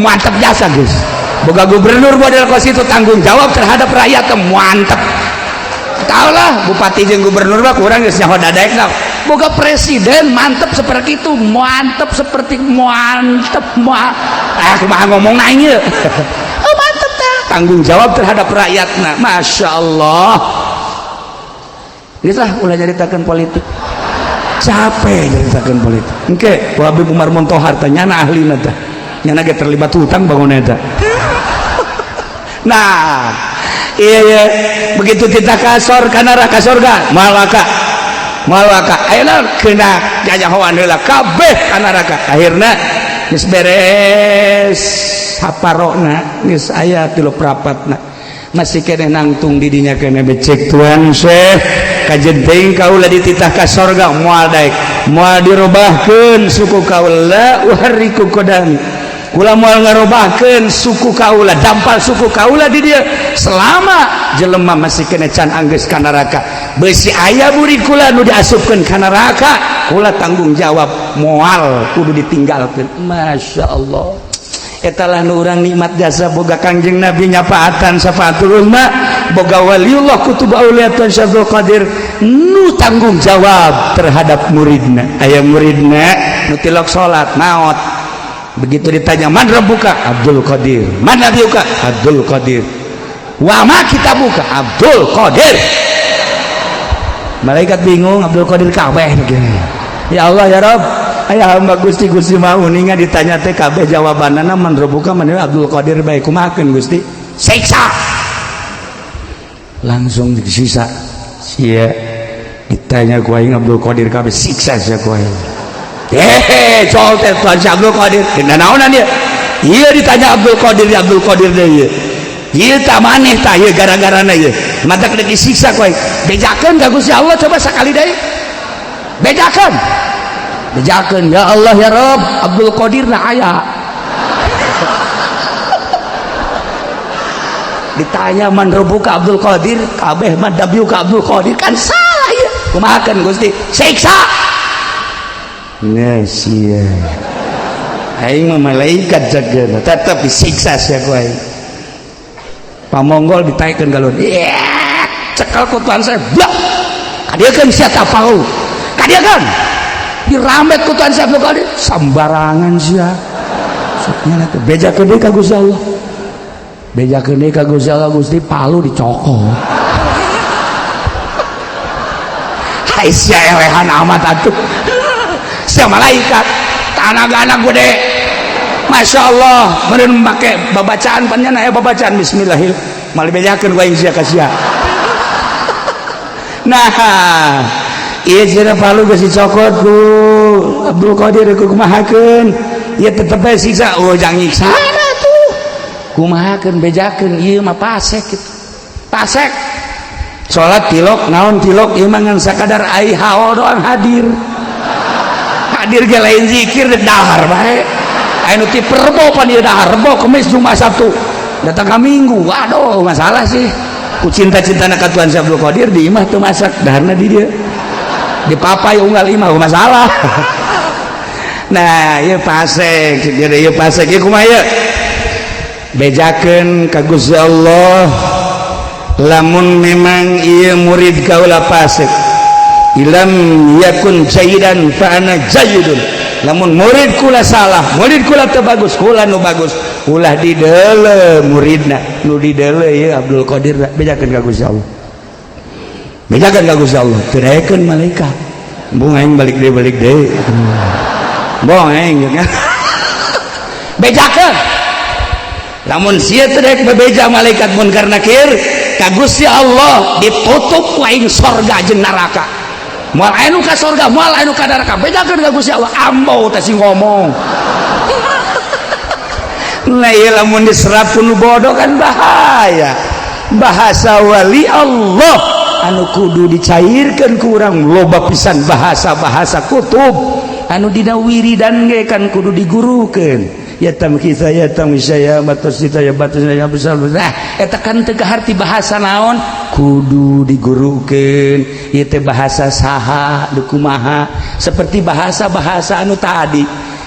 mantap jasa geus. Boga gubernur model kos itu, tanggung jawab terhadap rakyat teh mantap. Tau lah, bupati jeung gubernur mah kurang geus nyaho dadaekna. Boga presiden mantep seperti itu, mantep seperti mantep ma ah kumaha ngomong aing ieu. Oh, mantep tah, tanggung jawab terhadap rakyatna, Masya Allah. Geus lah, ulah nyaritakeun politik, capek nyaritakeun politik. Engke ku Habib Umar Montohar teh, nyana ahlina teh, nyana ge terlibat hutang bangun eta. Nah, iya, begitu kita kasor ka neraka, surga moal waka, moal waka. Ayeuna kena jajahoan heula kabeh ka neraka. Akhirna geus beres haparona, geus aya tilu prapatna, masih kene nangtung di dinya kene. Becek Tuan Syekh, kajen teuing kaula dititah ka sorga? Moal daek, moal dirobahkeun suku kaula. Uharriku qadami, kula moal ngarobahkeun suku kaula, dampal suku kaula di dieu selama jelema masih kene can anggeus ka neraka. Besi aya murid kula nu diasupkeun ka neraka, kula tanggung jawab, moal kudu ditinggalkeun. Masya Allah, etalah nu urang nikmat jasa boga Kangjeng Nabi, nyapaatan syafaatul uzma, boga waliullah kutub aulia Tuan Syekh Abdul Qadir nu tanggung jawab terhadap muridna. Aya muridna nu tilok salat maot, begitu ditanya, "Man rabbuka?" "Abdul Qadir." "Man nabiyuka?" "Abdul Qadir." "Wa ma kitabuka?" "Abdul Qadir." Malaikat bingung, Abdul Qadir kabeh. Ya Allah, ya Rabb, aya hamba Gusti, Gusti mau uninga ditanya teh kabeh jawabanana man rabbuka, man Abdul Qadir bae. Kumahakeun, Gusti? Siksa. Langsung disiksa sia. Ditanya ku aing Abdul Qadir kabeh, siksa sia ku aing. Hehe, col teh Tuan Syekh Abdul Qadir. Dina naonan dia? Iya, ditanya Abdul Qadir, Abdul Qadir deh ieu.
Ieu tah maneh tah ieu gara-garana ieu. Matak deuk disiksa ku aing. Bejakeun ka Gusti Allah coba sakali deui. Bejakeun. Bejakeun ya Allah ya Rabb, Abdul Qadir na aya. Ditanya man rabbuka Abdul Qadir, kabeh man dabiuka Abdul Qadir, kan salah ieu. Kumahakeun Gusti? Siksa. Nya sia. Aing mah malaikat jaga, tetep disiksa sia ku aing. Pamonggol ditaikeun galon. Yeah, cekal ku Tuhan saya. Blak. Kadieukeun sia tah paul. Kadieukeun. Diramet ku Tuhan saya Abdul Qadir, sambarangan sia. Soknya teh bejakeun deui ka Gusti Allah. Bejakeun deui ka Gusti Allah, Gusti palu dicokot. Hai sia elehan amat atuh. Sia malaikat, tanaga anak gede. Masya Allah, meureun make babacaan panjang aya babacaan bismillahirrahmanirrahim. Mal bejakeun ku aing sia ka sia. Nah, ieu cenah palu geus dicokot ku Abdul Qadir ku kumahakeun. Ieu tetep bae siksa, oh jangan nyiksa tuh. Kumahakeun bejakeun ieu mah pasek kitu. Pasek. Salat tilok naon tilok ieu mah ngan sakadar ai haol doang hadir. Hadir ge lain zikir dahar bae. Aya nu ti Rebo pan ieu dahar Rebo Kemis Jumat Sabtu. Datang ka Minggu, waduh masalah sih. Ku cinta-cintana ka Tuhan Abdul Qadir di imah teu masak daharna di dieu. Dipapai unggal imah masalah. Nah, ieu pasek, ieu pasek ieu kumaha ieu? Bejakeun ka Gusti Allah lamun memang ieu murid kaula pasek. Ilam yakun jayidan fa ana jayidun. Lamun murid kula salah, murid kula teu bagus, kula nu bagus. Ulah dideule muridna, nu dideule ieu Abdul Qadir bejakeun ka Gusti Allah. Bejakeun ka Gusti Allah, teu daekeun malaikat. Bung aing balik deui balik deui. Bong aing bejakeun. Lamun sia teu daek bebeja malaikat munkar nakir ka Gusti Allah ditutup ku aing sorga jeung neraka. Moal aya nu ka sorga, moal aya nu ka neraka. Bejakeun ka Gusti Allah, ambo teh sing ngomong. Nah, ieu lamun diserap ku nu bodoh kan bahaya. Bahasa wali Allah anu kudu dicairkeun ku urang loba pisan bahasa-bahasa kutub anu dina wiridan ge kan kudu digurukeun. Ya tam kita ya tam saya batas kita ya batas ya besar. Nah, eta kan teu kaharti bahasa naon kudu digurukeun. Ieu teh bahasa saha nu kumaha seperti bahasa-bahasa anu tadi.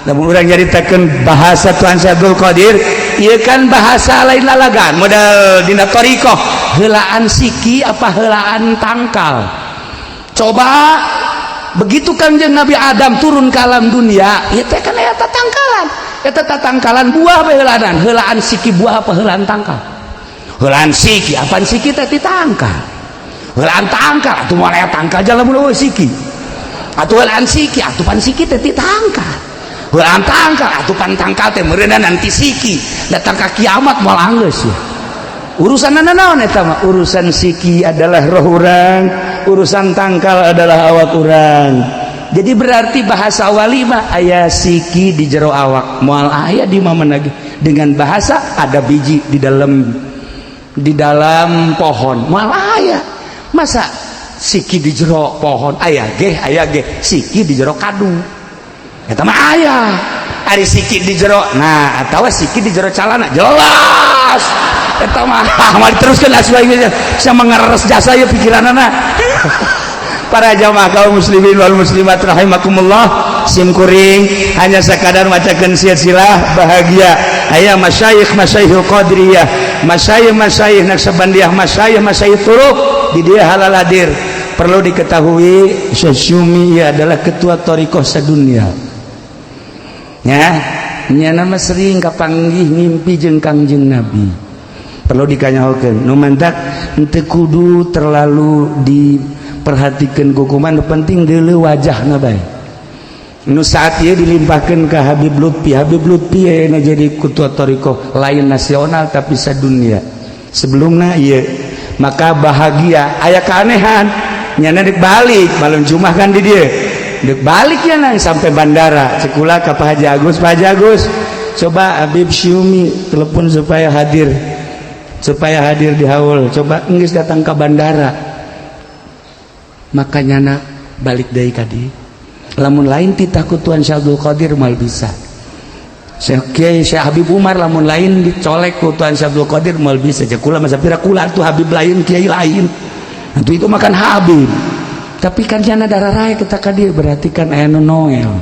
Lamun urang nyaritakeun bahasa Tuhan Abdul Qadir, ieu kan bahasa lain lalagan model dina thariqah, heulaan siki apa heulaan tangkal. Coba begitu Kangjeng Nabi Adam turun ke alam dunia, ieu teh kan eta tangkalan. Eta tangkalan buah apa heulaan? Heulaan siki buah apa heulaan tangkal? Heulaan siki, apaan siki teh ti tangkal. Heulaan tangkal atuh moal aya tangkal jalan mun siki. Atuh heulaan siki, atuh pan siki teh ti tangkal. Heulaan tangkal, atuh pan tangkal teh meureunna nanti siki. Datang ka kiamat moal anggeus ya. Urusan naon eta mah? Urusan siki adalah roh urang, urusan tangkal adalah awak urang. Jadi berarti bahasa wali mah aya siki di jero awak, moal aya di mana lagi. Dengan bahasa ada biji di dalam pohon, moal aya. Masa siki di jero pohon aya ge siki di jero kadu. Eta mah aya. Ari siki di jero, nah atawa siki di jero calana jelas. Eta mah moal diteruskeun asuh sama ngareres jasa ieu pikiranana. Para jamaah kaum muslimin wal muslimat rahimakumullah, sim kuring hanya sekadar macakeun silsilah bahagia. Aya masyayikh masyayikhul qadiriyah, masyayikh masyayikh naqsabandiyah, masyayikh masyayikh turuq di dia halal hadir. Perlu diketahui Syekh ia adalah ketua thariqah sadunia. Ya, nya nama sering kapanggih ngimpi jeung Kangjeng Nabi. Perlu dikanyahokeun nu mantak henteu kudu terlalu diperhatikan hukuman, nu penting deuleu wajahna bae. Nu saat ieu dilimpahkeun ka Habib Lutfi, Habib Lutfi ayeuna jadi ketua thariqah lain nasional tapi sadunia. Sebelumna ieu maka bahagia aya keanehan nyana dek balik malam Jumat kan di dieu. Dek balik ya nang sampai bandara cekula ka Pak Haji Agus, Pak Haji Agus coba Habib Syumi telepon supaya hadir.
Supaya hadir di haul. Coba geus datang ke bandara, makanya nak balik deui ka dieu. Lamun lain titah ku Tuan Syekh Abdul Qadir, moal bisa. Syekh Kiai Syekh Habib Umar, lamun lain dicolek ku Tuan Syekh Abdul Qadir, moal bisa. Cek kula masa pira kula tuh Habib lain, kiai lain. Nanti itu makan Habib. Tapi kan jana darah raya kita ka dieu, berarti kan aya nu noel.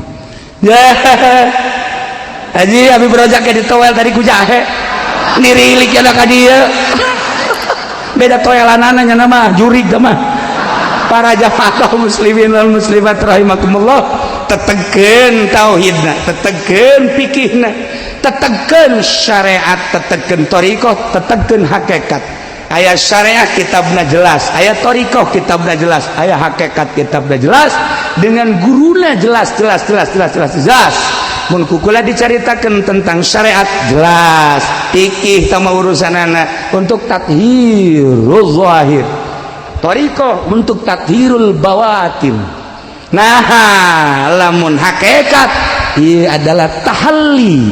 Ya. Haji Habib Rojak di toel tadi ku jahe. Nirilik ya ka dieu. Beda toelanana nya mah jurig mah. Para jamaah kaum muslimin wal muslimat rahimakumullah, tetegeun tauhidna, tetegeun fikihna, tetegeun syariat, tetegeun thariqah, tetegeun hakikat. Aya syariat kitabna jelas, aya thariqah kitabna jelas, aya hakikat kitabna jelas, dengan guruna jelas, jelas, jelas, jelas, jelas, jelas. Mun kukula diceritakan tentang syariat jelas, fikih sama urusanana untuk tathirul zahir, thariqah untuk tathirul bawatin. Nah, lamun hakikat ieu adalah tahalli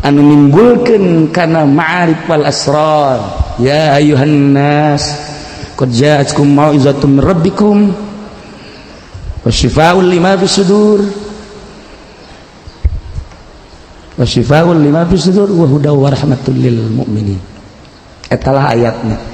anu nimbulkeun kana ma'arif wal asrar. Ya ayuhan nas, qad ja'atkum mau'izatun min rabbikum wa syifaa'un lima fis sudur wa syifaa'un lima fis sudur wa hudaw wa rahmatul lil mu'minin. Etalah ayatnya.